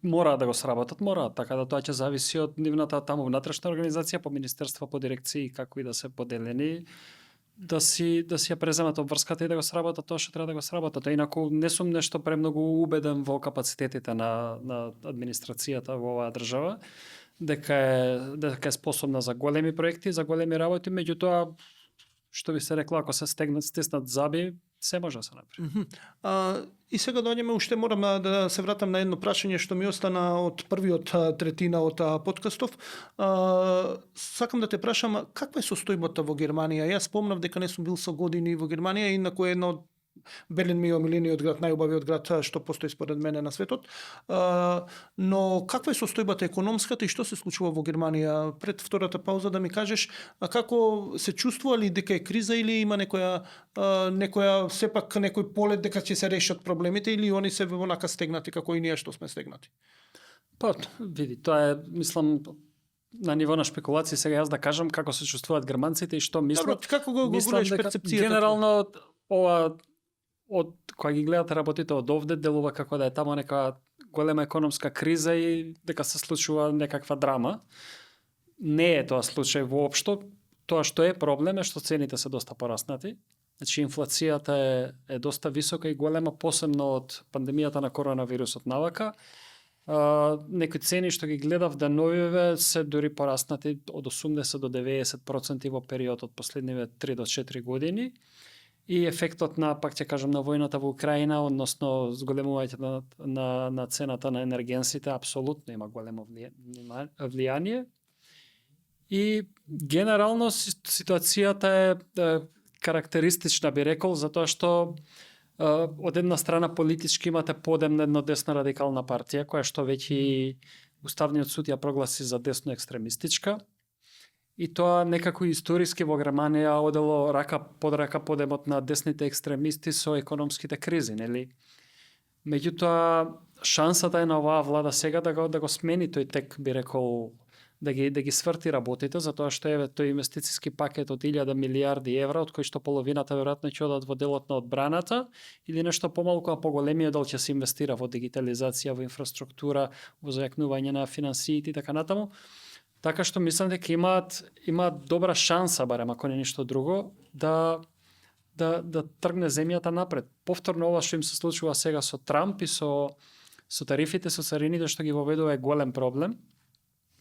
мора да го сработат, мора, така да тоа ќе зависи од нивната таму внатрешна организација, по министерства, по дирекции, како и да се поделени, да си ја преземат обврската и да го сработат тоа што треба да го сработат. Инаку не сум нешто премногу убеден во капацитетите на администрацијата во оваа држава, дека е способна за големи проекти, за големи работи, меѓутоа што би се рекло, ако се стиснат заби, се може да се направи. И сега доаѓаме, уште морам да се вратам на едно прашање што ми остана од првиот третина од подкастов. Сакам да те прашам, каква е состојбата во Германија? Јас спомнав дека не сум бил со години во Германија, инаку е едно од Берлин ми е омилениот град, најубавиот град што постои според мене на светот. Но каква е состојбата економската и што се случува во Германија? Пред втората пауза да ми кажеш како се чувствува ли дека е криза или има некоја сепак некој полет дека ќе се решат проблемите или они се вонака стегнати како и ние што сме стегнати? Па, види, тоа е, мислам, на ниво на шпекулации сега јас да кажам како се чувствуваат германците и што мислат. Добро, како го гледаш перцепцијата? Генерално ова од кога ги гледате работите од овде делува како да е таму нека голема економска криза и дека се случува некаква драма. Не е тоа случај воопшто. Тоа што е проблем е што цените се доста пораснати. Значи инфлацијата е доста висока и голема, посебно од пандемијата на коронавирусот навака. Некои цени што ги гледав деновиве се дури пораснати од 80 до 90% во период од последниве 3 до 4 години. И ефектот на, пак ќе кажам, на војната во Украина, односно зголемувањето на цената на енергенсите, апсолутно има големо влијание. И генерално ситуацијата е карактеристична, би рекол, затоа што од една страна политички имате подем на едно десно радикална партија, која што веќе Уставниот суд ја прогласи за десно екстремистичка. И тоа некако историски во Германија одело рака под рака подемот на десните екстремисти со економските кризи, нели? Меѓутоа, шансата е на оваа влада сега да го смени тој тек, би рекол, да ги сврти работите, затоа што еве тој инвестициски пакет од 1000 милиарди евра, од кои што половината веројатно ќе одат во делот на одбраната, или нешто помалку, а поголемиот дел ќе се инвестира во дигитализација, во инфраструктура, во зајакнување на финансиите и така натаму. Така што мислам дека имаат добра шанса, барем ако не ништо друго, да тргне земјата напред. Повторно ова што им се случува сега со Трамп и со тарифите, со царините што ги воведува е голем проблем,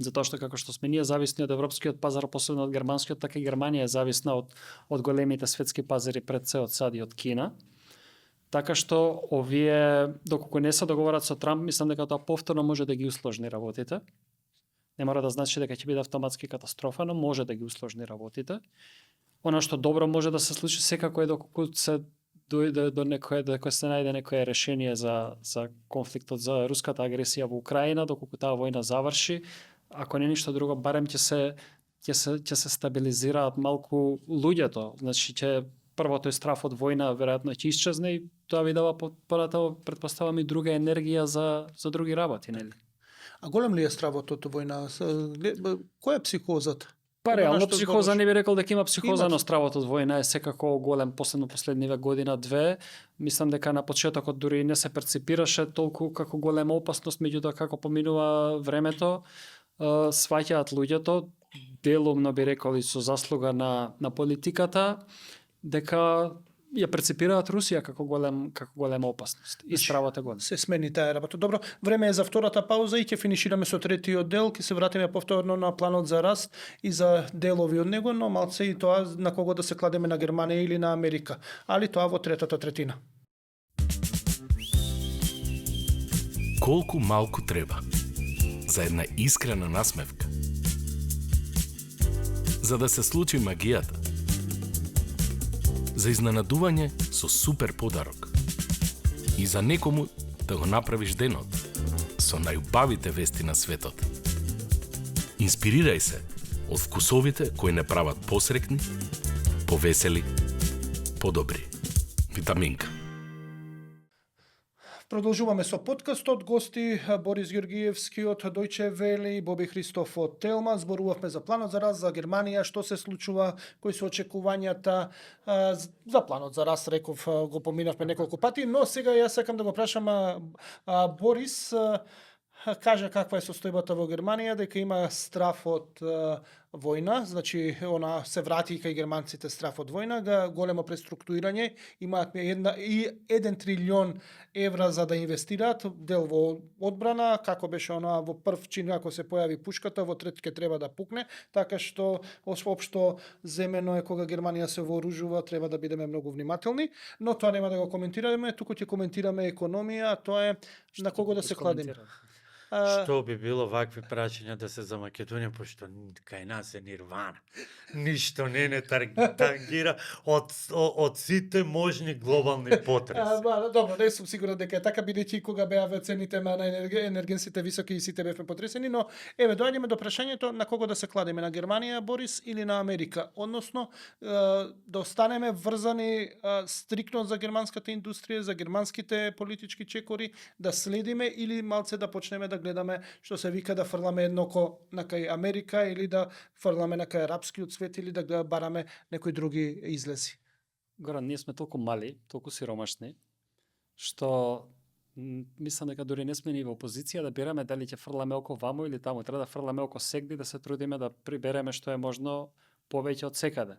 затоа што како што сме ние зависни од европскиот пазар, посебно од германскиот, така и Германија е зависна од големите светски пазари пред се од САД и од Кина. Така што овие, доколку не се договорат со Трамп, мислам дека тоа повторно може да ги усложни работите. Не мора да значи дека ќе биде автоматски катастрофа, но може да ги усложни работите. Она што добро може да се случи секако е доколку се дојде до некое, дека се најде некое решение за конфликтот, за руската агресија во Украина, доколку таа војна заврши, ако не ништо друго, барем ќе се стабилизираат малку луѓето. Значи прво тој страф од војна веројатно ќе исчезне и тоа ви дава понатаму претпоставам и друга енергија за други работи, нели? А голем ли е стравот од војна? Која е психозата? Па реално Што психоза зборуваш? не би рекол дека има психоза, Има. но стравот од војна е секако голем, последниве година-две. Мислам дека на почетокот дури не се перципираше толку како голема опасност, меѓутоа како поминува времето, сваќаат луѓето, делумно би рекол и со заслуга на политиката, дека ја перципираат Русија како голема опасност. И стравот е голем. Се смени таа работа. Добро, време е за втората пауза и ќе финишираме со третиот дел, ќе се вратиме повторно на планот за раст и за делови од него, но малце и тоа на кого да се кладеме, на Германија или на Америка. Али тоа во третата третина. Колку малку треба за една искрена насмевка, за да се случи магијата, за изненадување со супер подарок и за некому да го направиш денот со најубавите вести на светот. Инспирирај се од вкусовите кои не прават посрекни, повесели, подобри. Витаминка. Продолжуваме со подкастот. Гости Борис Георгиевски од Deutsche Welle и Боби Христоф од Телма. Зборувавме за планот за раст, за Германија, што се случува, кои се очекувањата. За планот за раст, реков, го поминавме неколку пати, но сега јас сакам да го прашам Борис, кажа каква е состојбата во Германија, дека има страф од војна, значи она се врати кај германците страф од војна, големо преструктурирање, имаат 1 трилион евра за да инвестираат, дел во одбрана, како беше она во прв чин, ако се појави пушката, во трет ке треба да пукне, така што општо земено е кога Германија се вооружува, треба да бидеме многу внимателни, но тоа нема да го коментираме, туку ќе коментираме економија, тоа е на кого да се кладеме. Што би било вакви прашања да се за Македонија, пошто кај нас е нирвана. Ништо не тангира од сите можни глобални потреси. Добро, не сум сигурен дека е така, бидејќи кога беа цените на енергенсите високи и сите бевме потресени, но еве доаѓаме до прашањето на кого да се кладеме, на Германија, Борис, или на Америка, односно да останеме врзани стриктно за германската индустрија, за германските политички чекори, да следиме или малце да почнеме да гледаме што се вика да фрламе едно око на кај Америка или да фрламе на кај арапскиот свет или да бараме некои други излези. Горан, ние сме толку мали, толку сиромашни, што мислам дека дури не сме ни во позиција да бираме дали ќе фрламе око ваму или таму. Треба да фрламе око сегди, да се трудиме да прибереме што е можно повеќе од секаде.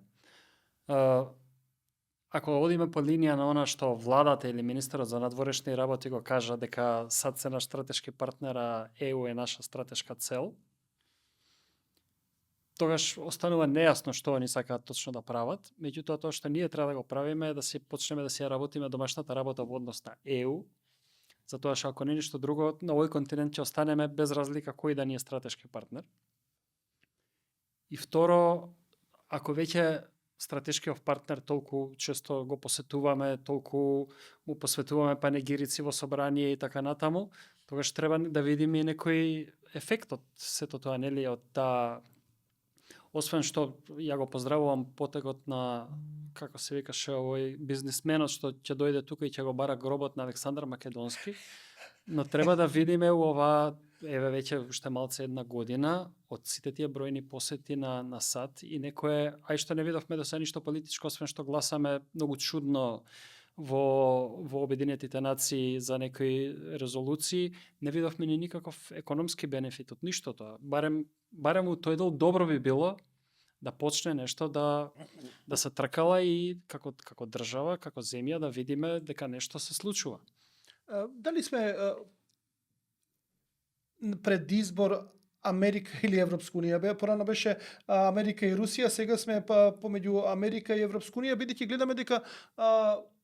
Ако одиме по линија на она што владата или министерот за надворешни работи го кажа дека САД се наш стратешки партнер, а ЕУ е наша стратешка цел, тогаш останува нејасно што они сакаат точно да прават. Меѓутоа тоа што ние треба да го правиме е да си почнеме да си ја работиме домашната работа во однос на ЕУ, затоа што ако не ништо друго, на овој континент ќе останеме без разлика кој да ни е стратешки партнер. И второ, ако веќе стратешкиот партнер толку често го посетуваме, толку му посветуваме панегирици во собрание и така натаму, тогаш треба да видиме и некој ефект од сето тоа, нели, од таа. Освен што ја го поздравувам потегот на, како се викаше, овој бизнисменот што ќе дојде тука и ќе го бара гробот на Александар Македонски, но треба да видиме ова, еве веќе уште малце една година, од сите тие бројни посети на САД и некое, ај што не видовме до сега ништо политичко, освен што гласаме многу чудно во Обединетите нации за некои резолуции, не видовме ни никаков економски бенефит од ништо тоа. Барем у тој дел добро би било да почне нешто да се тркала и како држава, како земја да видиме дека нешто се случува. Дали сме пред избор Америка или Европска унија. Порано беше Америка и Русија, сега сме помеѓу Америка и Европска унија, бидејќи гледаме дека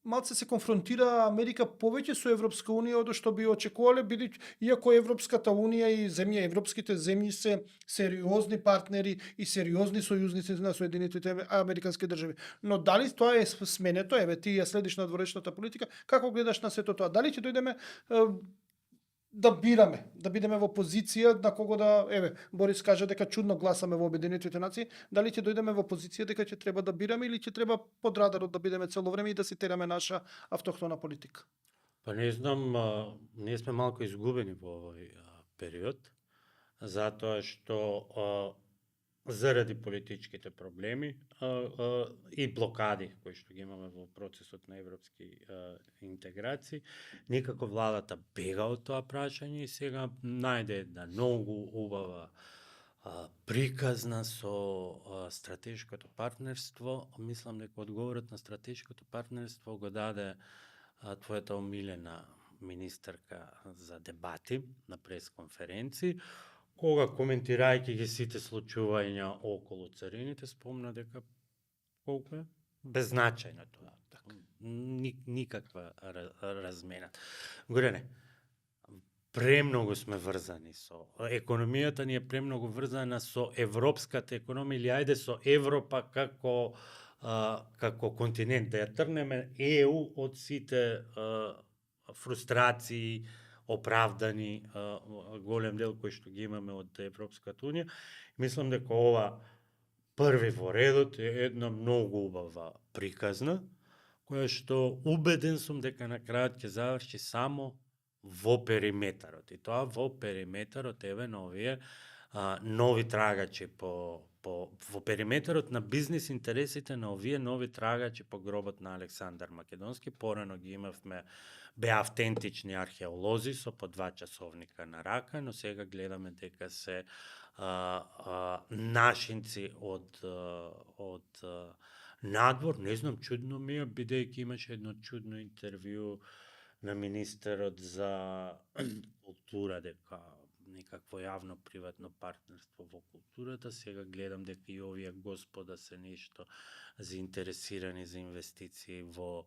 малце се конфронтира Америка повеќе со Европска унија од што би очекувале, бидејќи иако Европската унија и европските земји се сериозни партнери и сериозни сојузници на Соединетите Американски држави. Но дали тоа е сменето, ти ја следиш надворешната политика, како гледаш на сето тоа? Дали ќе дојдеме да бираме, да бидеме во позиција на кого да, Борис кажа дека чудно гласаме во Обединетите нации, дали ќе дојдеме во позиција дека ќе треба да бираме или ќе треба под радарот да бидеме цело време и да си тераме наша автохтона политика? Па не знам, ние сме малку изгубени во овој период, затоа што заради политичките проблеми и блокади кои што ги имаме во процесот на европски интеграции, никако владата бега од тоа прашање и сега најде една многу убава приказна со стратешкото партнерство. Мислам дека одговорот на стратешкото партнерство го даде твојата омилена министерка за дебати на пресконференции, кога коментирајќи ги сите случувања околу царините, спомна дека колку е беззначајно тоа. Никаква размена. Горене, премногу сме врзани со економијата, ни е премногу врзана со европската економија или ајде со Европа како континент, да ја трнеме ЕУ од сите фрустрации оправдани, голем дел кој што ги имаме од Европската унија. Мислам дека ова први во редот е една многу убава приказна, која што убеден сум дека на крајот ќе заврши само во периметарот. И тоа во периметарот на овие нови трагачи во периметарот на бизнис интересите на овие нови трагачи по гробот на Александар Македонски. Порано ги имавме, беа автентични археолози со по 2 часовника на рака, но сега гледаме дека се нашинци од надвор. Не знам, чудно ми е, бидејќи имаше едно чудно интервју на министерот за култура, дека некакво јавно-приватно партнерство во културата. Сега гледам дека и овие господа се нешто заинтересирани за инвестиции во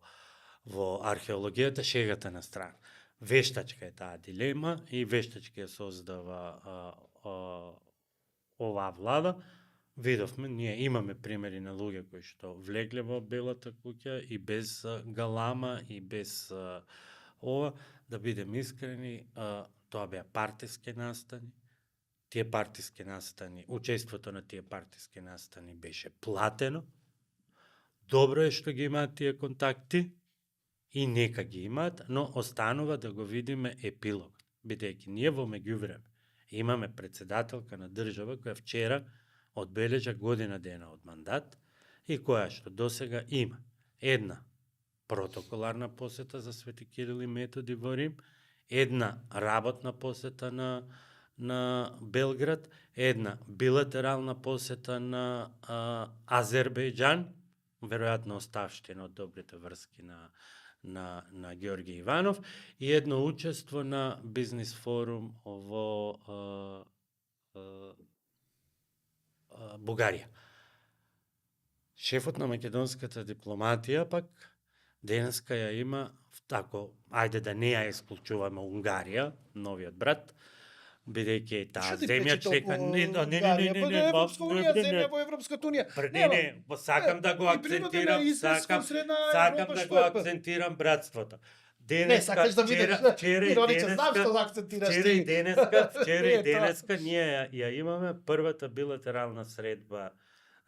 археологијата. Шегата на страна. Вештачка е таа дилема и вештачки ја создава оваа влада. Видовме, ние имаме примери на луѓе кои што влегле во Белата куќа и без галама и без ова. Да бидем искрени, тоа беа партиски настани. Тие партиски настани, учеството на тие партиски настани беше платено. Добро е што ги имаат тие контакти и нека ги имаат, но останува да го видиме епилог. Бидејќи ние во меѓувреме имаме председателка на држава која вчера одбележа година дена од мандат и која што досега има една протоколарна посета за Свети Кирил и Методи во Рим, една работна посета на Белград, една билатерална посета на Азербејџан, веројатно оставштина од добрите врски на Ѓорги Иванов, и едно учество на бизнис форум во Бугарија. Шефот на македонската дипломатија пак денеска ја има, тако, ајде да не ја исклучуваме Унгарија, новиот брат, бидејќи таа земја чека не Европска унија, земја во Европската унија. Не, сакам да го акцентирам, сакам да го акцентирам братството. Не, сакаш да видиш, ироничен, знам што да акцентираш ти. Вчера и денеска ние ја имаме првата билатерална средба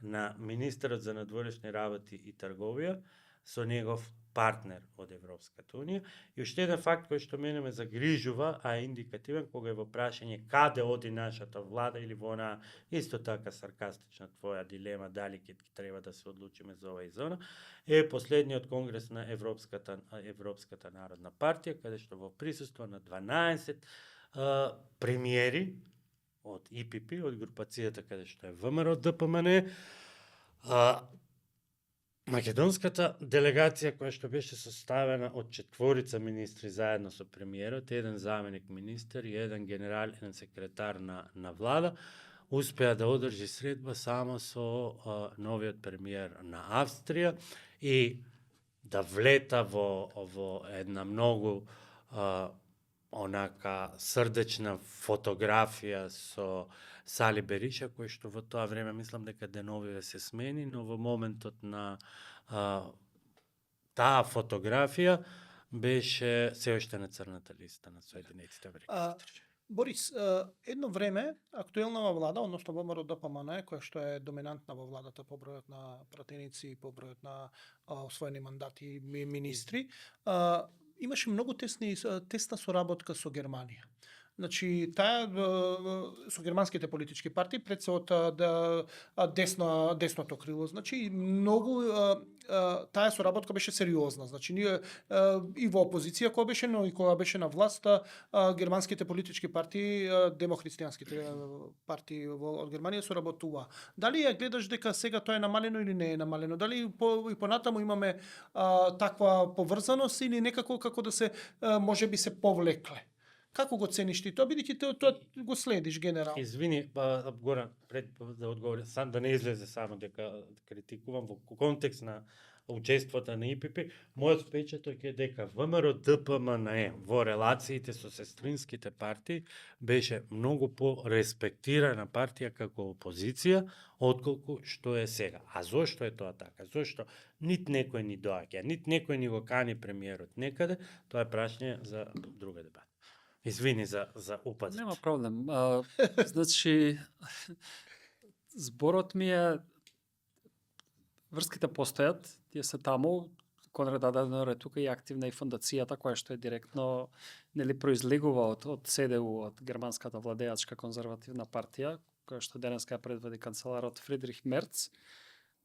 на министерот за надворешни работи и трговија со негов партнер од Европската унија. И уште еден факт кој што мене ме загрижува, а е индикативен кога е во прашање каде оди нашата влада или во она исто така саркастична твоја дилема дали ќе треба да се одлучиме за ова и за она, е последниот конгрес на Европската народна партија, каде што во присуство на 12 премиери од ИПП, од групацијата каде што е ВМРО ДПМН, Македонската делегација која што беше составена од 4 министри заедно со премиерот, еден заменик министер и еден генерален секретар на влада, успеа да одржи средба само со новиот премиер на Австрија и да влета во една многу онака срдечна фотографија со Сали Бериша, кој што во тоа време мислам дека деновиве се смени, но во моментот на таа фотографија беше се уште на црната листа на Соединетите Американски. Борис, едно време актуелнава влада, односно ВМРО ДПМН, која што е доминантна во владата по бројот на пратеници и по бројот на освоени мандати и министри, имаше многу тесна соработка со Германија. Значи, таа со германските политички партии пред се од десното крило. Значи, многу таа соработка беше сериозна. Значи, ние и во опозиција кога беше, но и кога беше на власт, германските политички партии, демохристијанските партии од Германија соработува. Дали ја гледаш дека сега тоа е намалено или не е намалено? Дали и понатаму имаме таква поврзаност или некако како да се можеби се повлекле? Како го цениш ти тоа, бидејќи тоа го следиш генерално? Извини, Горан, пред да одговорам, сам да не излезе само дека критикувам во контекст на учеството на ИПП, мојот впечаток е дека ВМРО ДПМН во релациите со сестринските партии беше многу по-респектирана партија како опозиција отколку што е сега. А зошто е тоа така? Зошто нит некој ни доаѓа, нит некој ни го кани премиерот некаде, тоа е прашање за друга дебата. Извини за упадот. Нема проблем. Значи, зборот ми е, врските постојат, тие се таму, Конрад Аденауер е тука и активна и фондацијата која што е директно произлегува од ЦДУ, од германската владеачка конзервативна партија, која што денеска ја предводи канцеларот Фридрих Мерц.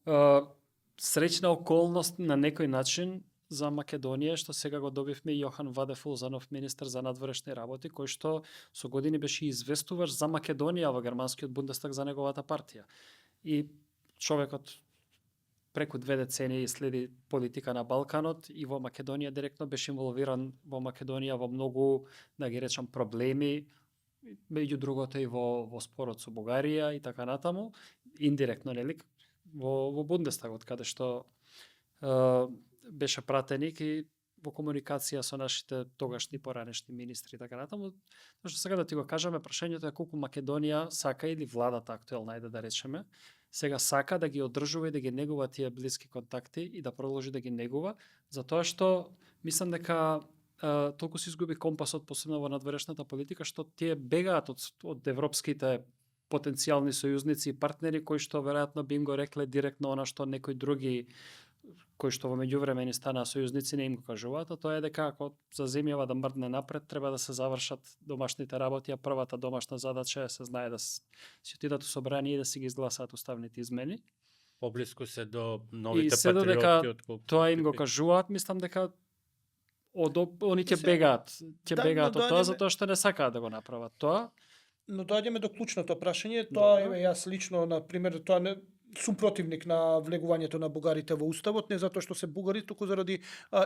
Среќна околност на некој начин за Македонија, што сега го добивме Јохан Вадефул за нов министер за надворешни работи, кој што со години беше известуваш за Македонија во германскиот Бундестаг за неговата партија. И човекот преку 2 децении следи политика на Балканот и во Македонија директно беше инволвиран во Македонија во многу, да ги речам, проблеми, меѓу другото и во спорот со Бугарија и така натаму, индиректно, нели, во Бундестагот, каде што беше пратеник и во комуникација со нашите тогашни поранешни министри и така натаму. Тоа што сега да ти го кажеме, прашањето е колку Македонија сака или владата актуелна, ајде да речеме, сега сака да ги одржува и да ги негува тие блиски контакти и да продолжи да ги негува, затоа што мислам дека толку се изгуби компасот, посебно во надворешната политика, што тие бегаат од европските потенцијални сојузници и партнери кои што веројатно би им го рекле директно она што некои други кои што во меѓувреме ни станаа сојузници не им го кажуваат, а тоа е дека ако за земјава да мрдне напред, треба да се завршат домашните работи, а првата домашна задача е се знае да се отидат у собрание и да си ги изгласаат уставните измени. Поблиску се до новите се патриоти отколку тоа им го кажуваат, мислам дека они ќе бегаат, од тоа затоа што не сакаат да го направат тоа. Но доаѓаме до клучното прашање, тоа е јас лично на пример, тоа не сум противник на влегувањето на бугарите во уставот, не затоа што се бугари, туку заради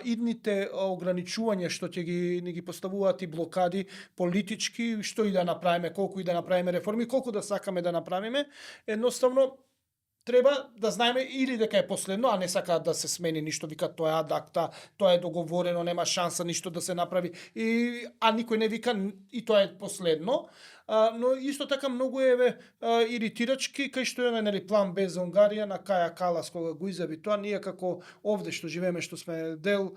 идните ограничувања што ќе ни ги поставуваат и блокади политички, што и да направиме, колку и да направиме реформи, колку да сакаме да направиме, едноставно треба да знаеме или дека е последно, а не сакаат да се смени ништо, викаат тоа е ад акта, тоа е договорено, нема шанса ништо да се направи, а никој не вика и тоа е последно. Но исто така многу е иритирачки, кај што е нели план Б за Унгарија на Каја Калас кога го изјави тоа, ние како овде што живееме, што сме дел,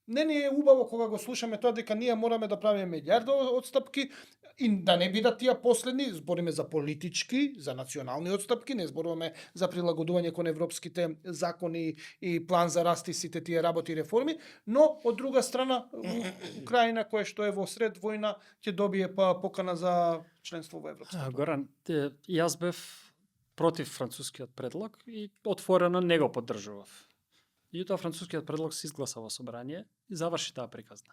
не ни е убаво кога го слушаме тоа дека ние мораме да правиме милиарда одстапки и да не бидат тие последни, збориме за политички, за национални одстапки, не зборуваме за прилагодување кон европските закони и план за раст и сите тие работи и реформи, но од друга страна Украина која што е во сред војна ќе добие покана за членство во Европската. Горан, јас бев против францускиот предлог и отворено не го поддржував. Меѓутоа францускиот предлог се изгласа во собрание и заврши таа приказна.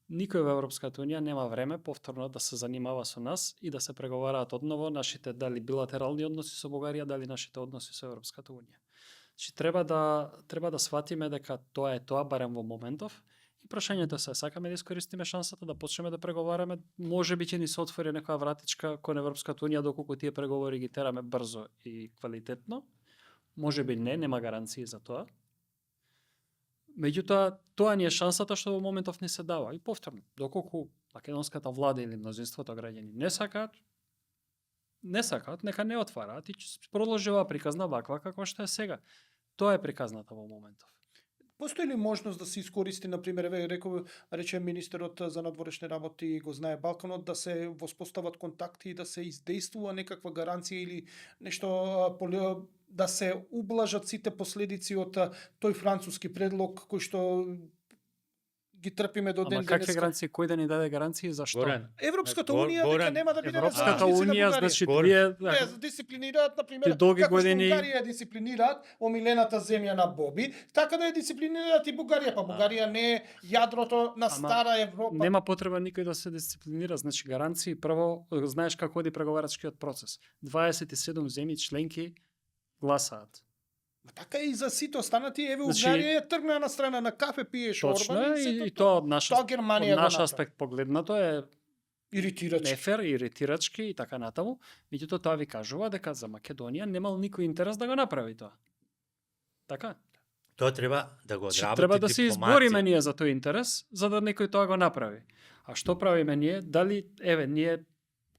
Никој во Европската унија нема време повторно да се занимава со нас и да се преговараат одново нашите дали билатерални односи со Бугарија, дали нашите односи со Европската унија. Значи треба да сватиме дека тоа е тоа барем во моментов. И прашањето се, сакаме да искористиме шансата да почнеме да преговараме, можеби ќе ни се отвори некоја вратичка кон Европската унија доколку тие преговори ги тераме брзо и квалитетно. Можеби не, нема гаранции за тоа. Меѓутоа, тоа ни е шансата што во моментов не се дава. И повторно, доколку македонската влада или мнозинството граѓани не сакаат, нека не отвараат и ќе продолжи оваа приказна ваква каква што е сега. Тоа е приказната во моментов. Постои ли можност да се искористи, например, рече министерот за надворешни работи, го знае Балканот, да се воспостават контакти и да се издействува некаква гаранција или нешто, да се ублажат сите последици од тој француски предлог кој што ги трпиме до ден Ама какви денеска? гаранции, кој да ни даде гаранции, зашто? Горан, Европската унија дека нема да биде Европската заложници на унија, Бугарија. значи Горан. тие Не, дисциплинираат, например, Ти долги како години- што Унгарија дисциплинираат омилената земја на Боби, така да ја дисциплинираат и Бугарија, па Бугарија не е јадрото на стара Европа. Нема потреба никој да се дисциплинира, значи гаранции прво знаеш како оди преговарачкиот процес. 27 земји членки гласаат. Така и за сите останати, еве Значи, Унгарија е тргна на страна на кафе, пиеш Точно Орбан е, сето и тоа од наш Тоа Германија го наш направи. аспект погледнато е Иритирачки. нефер, иритирачки и така натаму. Меѓутоа тоа ви кажува дека за Македонија немал никој интерес да го направи тоа. Така? тоа треба да го Значи, одработи треба да се дипломација. избориме ние за тој интерес, за да некој тоа го направи. А што правиме ние? Дали, ние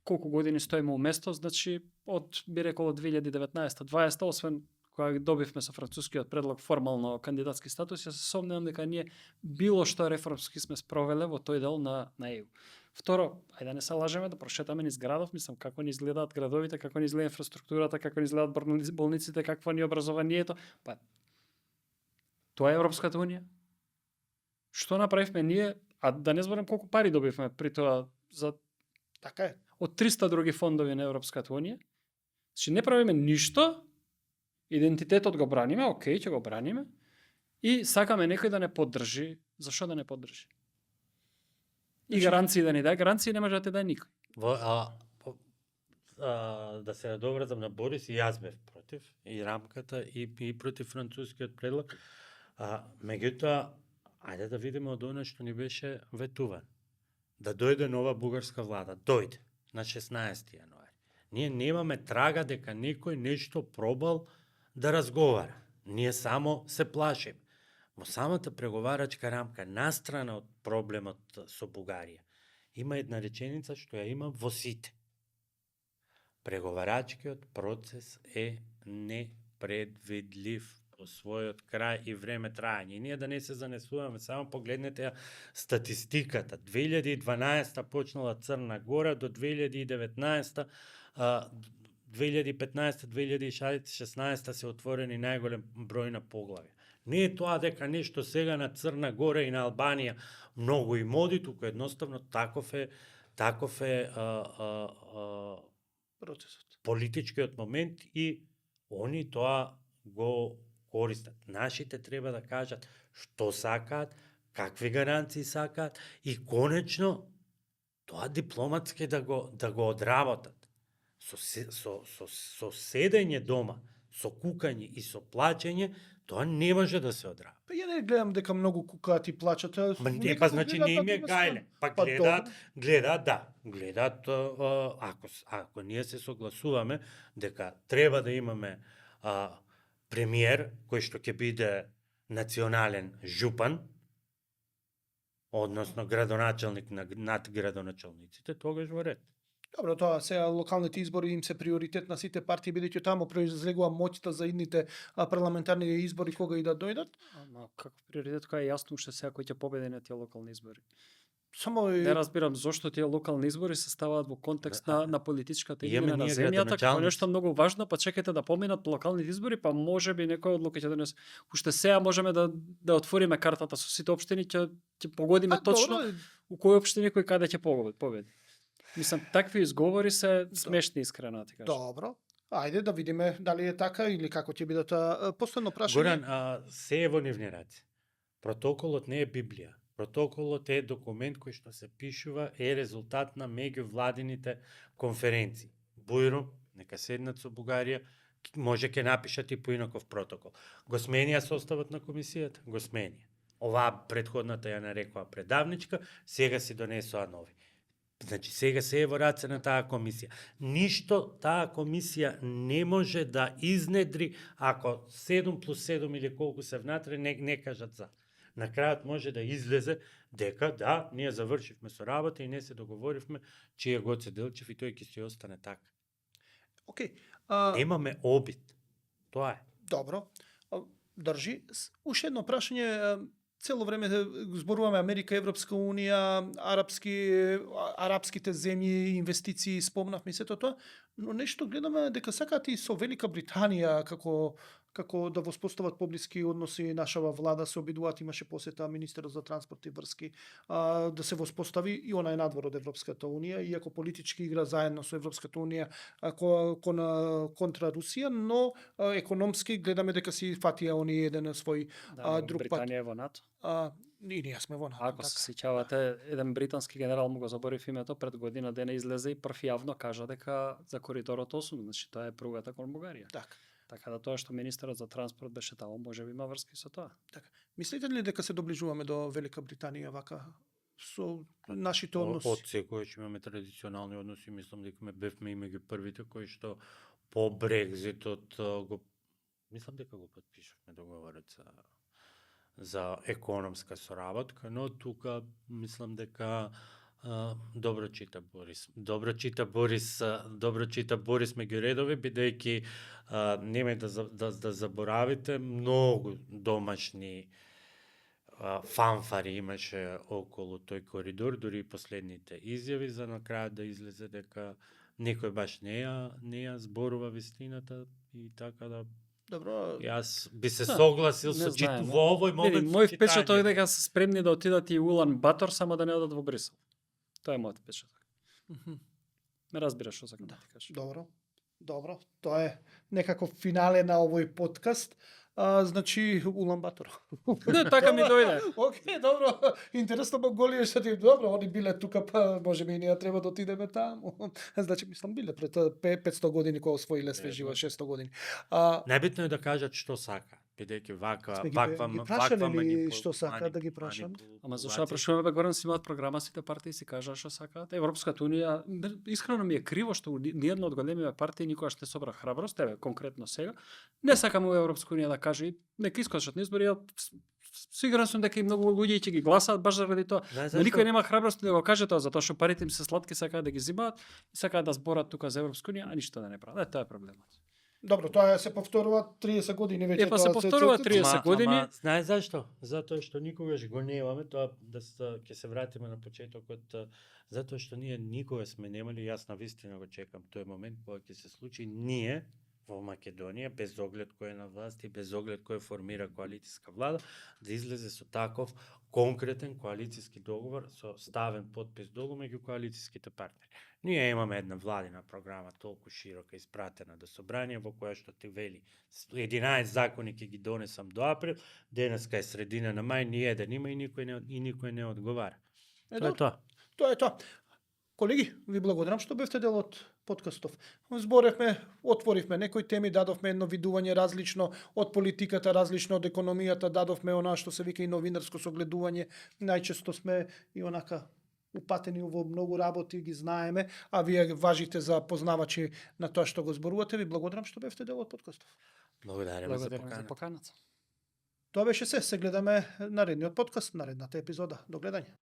колку години стоиме уместо, значи од би рекол од 2019-2020, освен кога добивме со францускиот предлог формално кандидатски статус, ја се сомневам дека ние било што реформски сме спровеле во тој дел на ЕУ. Второ, ајде да не се лажеме, да прошетаме низ градов, мислам како ни изгледаат градовите, како ни изгледа инфраструктурата, како ни изгледаат болниците, какво ни е образованието. Па тоа е Европската унија. Што направивме ние, а да не зборам колку пари добивме при тоа за Така е. од 300 други фондови на Европската унија. Значи не правиме ништо, идентитетот го браниме, окей, ќе го браниме, и сакаме некој да не поддржи. Зашо да не поддржи? И гаранции да ни даде, гаранции не може да ти даде никој. Да се надоврзам на Борис, и јас бев против и рамката и против францускиот предлог. Меѓутоа, ајде да видиме од она што ни беше ветуван. Да дојде нова бугарска влада. Дојде на 16 јануари. Ние немаме трага дека некој нешто пробал да разговара. Ние само се плашиме. Во самата преговарачка рамка, настрана од проблемот со Бугарија, има една реченица што ја има во сите. Преговарачкиот процес е непредвидлив по својот крај и време трајање. И ние да не се занесуваме, само погледнете ја статистиката. 2012 почнала Црна Гора, до 2019 2015-2016 се отворени најголем број на поглавја. Не е тоа дека нешто сега на Црна Гора и на Албанија многу имоти, туку едноставно таков е Процесот. политичкиот момент и они тоа го користат. Нашите треба да кажат што сакаат, какви гаранции сакаат и конечно тоа дипломатски да го одработат. Со седење дома, со кукање и со плачење, тоа не може да се одработи. Па ја не гледам дека многу кукаат и плачат. Ма не, па значи не им е гајле. Па гледаат, ако ние се согласуваме дека треба да имаме премиер кој што ќе биде национален жупан, односно градоначалник над градоначалниците, тогаш во ред. Добро, тоа сега локалните избори им се приоритет на сите партии, бидејќи таму произлегува моќта за идните парламентарни избори кога и да дојдат. Ама каков приоритет кој е јасно уште сега кој ќе победи на тие локални избори? Само Не разбирам зошто тие локални избори се ставаат во контекст на политичката игра на ние земјата, како градоначалници. нешто многу важно, па чекате да поминат локалните избори, па можеби некој одлука ќе донесе. Уште сега можеме да отвориме картата со сите општини, ќе погодиме точно у кои општини кој каде ќе победи. Мислам, такви изговори се смешни, искрено ти кажам. Добро. Ајде да видиме дали е така или како ќе бидат. Последно прашање. Горан, се е во нивни раце. Протоколот не е Библија. Протоколот е документ кој што се пишува, е резултат на меѓувладините конференции. Бујро, нека седнат со Бугарија, може ќе напишат и поинаков протокол. Го сменија составот на комисијата, го сменија. Оваа претходната ја нарекува предавничка, сега си донесоа нови. Значи, сега се е во раце на таа комисија. Ништо таа комисија не може да изнедри ако 7 плюс 7 или колку се внатре не кажат за. На крајот може да излезе дека да, ние завршивме со работа и не се договоривме чија Гоце Делчев и тој ќе си остане така. Океј. Немаме обид. Тоа е. Добро. Држи. Уште едно прашање. Цело време зборуваме Америка, Европска унија, арапските земји, инвестиции, спомнавме сето тоа, но нешто гледаме дека сакаат и со Велика Британија како да воспостават поблиски односи. Нашава влада се обидуваат, имаше посета министерот за транспорт и врски, да се воспостави и она е надвор од Европската унија, иако политички игра заедно со Европската унија контра Русија, но економски гледаме дека си фатија они еден свој друг пат. Британија е во НАТО. И ние сме во НАТО. Ако се сеќавате, еден британски генерал, му го заборив името, пред година дена излезе и прв јавно кажа дека за коридорот 8, значи тоа е пругата кон Бугарија. Така да тоа што министерот за транспорт беше таму, може би има врски со тоа. Така. Мислите ли дека се доближуваме до Велика Британија вака со нашите односи? Од секојаш имаме традиционални односи, мислам дека бевме и меѓу првите кои што по Брекзитот го мислам дека го потпишавме договорот за економска соработка, но тука мислам дека добро чита Борис меѓу редови, бидејќи немај да заборавите, многу домашни фанфари имаше околу тој коридор, дури и последните изјави за на крај да излезе дека некој баш не ја зборува вистината и така да. Добро. Јас би се согласил со во овој момент. Мој впечаток е дека се спремни да отидат и Улан Батор, само да не одат во Брисел. Тоа е мојот впечаток. Ме разбираш што сакам да ти кажам. Добро. Тоа е некаков финале на овој подкаст. Значи Улан Батор. Не, така ми дојде. Океј, добро. Интересно бо голие што ти добро, они биле тука, па можеби и ние треба да отидеме таму. Значи мислам биле пред 500 години кога освоиле свежива 600 години. Најбитно е да кажат што сака, бидејќи ваква манипулација што сака да ги прашам. Ама зашто прашуваме Горан си имаат програма сите партии си кажаа што сакаат. Европската унија искрено ми е криво што ниедна од големите партии никогаш не собра храброст, еве конкретно сега. Не сакаме во Европска унија да каже нека искочат на избори, сигурен сум дека и многу луѓе ќе ги гласаат баш заради тоа. Но никој нема храброст да го каже тоа, затоа што парите им се сладки, сакаат да ги зимаат и сакаат да зборат тука за Европска унија, а ништо да не прават. Тоа е проблемот. Добро, тоа се повторува 30 години веќе. Па се повторува 30 години. Знаеш зашто? Затоа што никогаш го немаме тоа, да ќе се вратиме на почетокот, затоа што ние никогаш сме немали, јас навистина го чекам тој момент кога ќе се случи, ние во Македонија, без оглед кој е на власт и без оглед кој формира коалицијска влада, да излезе со таков конкретен коалицијски договор со ставен подпис долу меѓу коалицијските партнери. Ние имаме една владина програма толку широка испратена до собрание во која што ти вели 11 закони ќе ги донесам до април, денеска е средина на мај, ни еден има и никој не одговара. Тоа е тоа. Тоа е тоа. Колеги, ви благодарам што бевте дел од подкастов. Зборевме, отворивме некои теми, дадовме едно видување различно од политиката, различно од економијата, дадовме она што се вика и новинарско согледување. Најчесто сме и онака упатени во многу работи, ги знаеме, а вие важите за познавачи на тоа што го зборувате. Ви благодарам што бевте дел од подкастов. Благодарам за поканата. Тоа беше се. Се гледаме наредниот подкаст, наредната епизода. До гледање.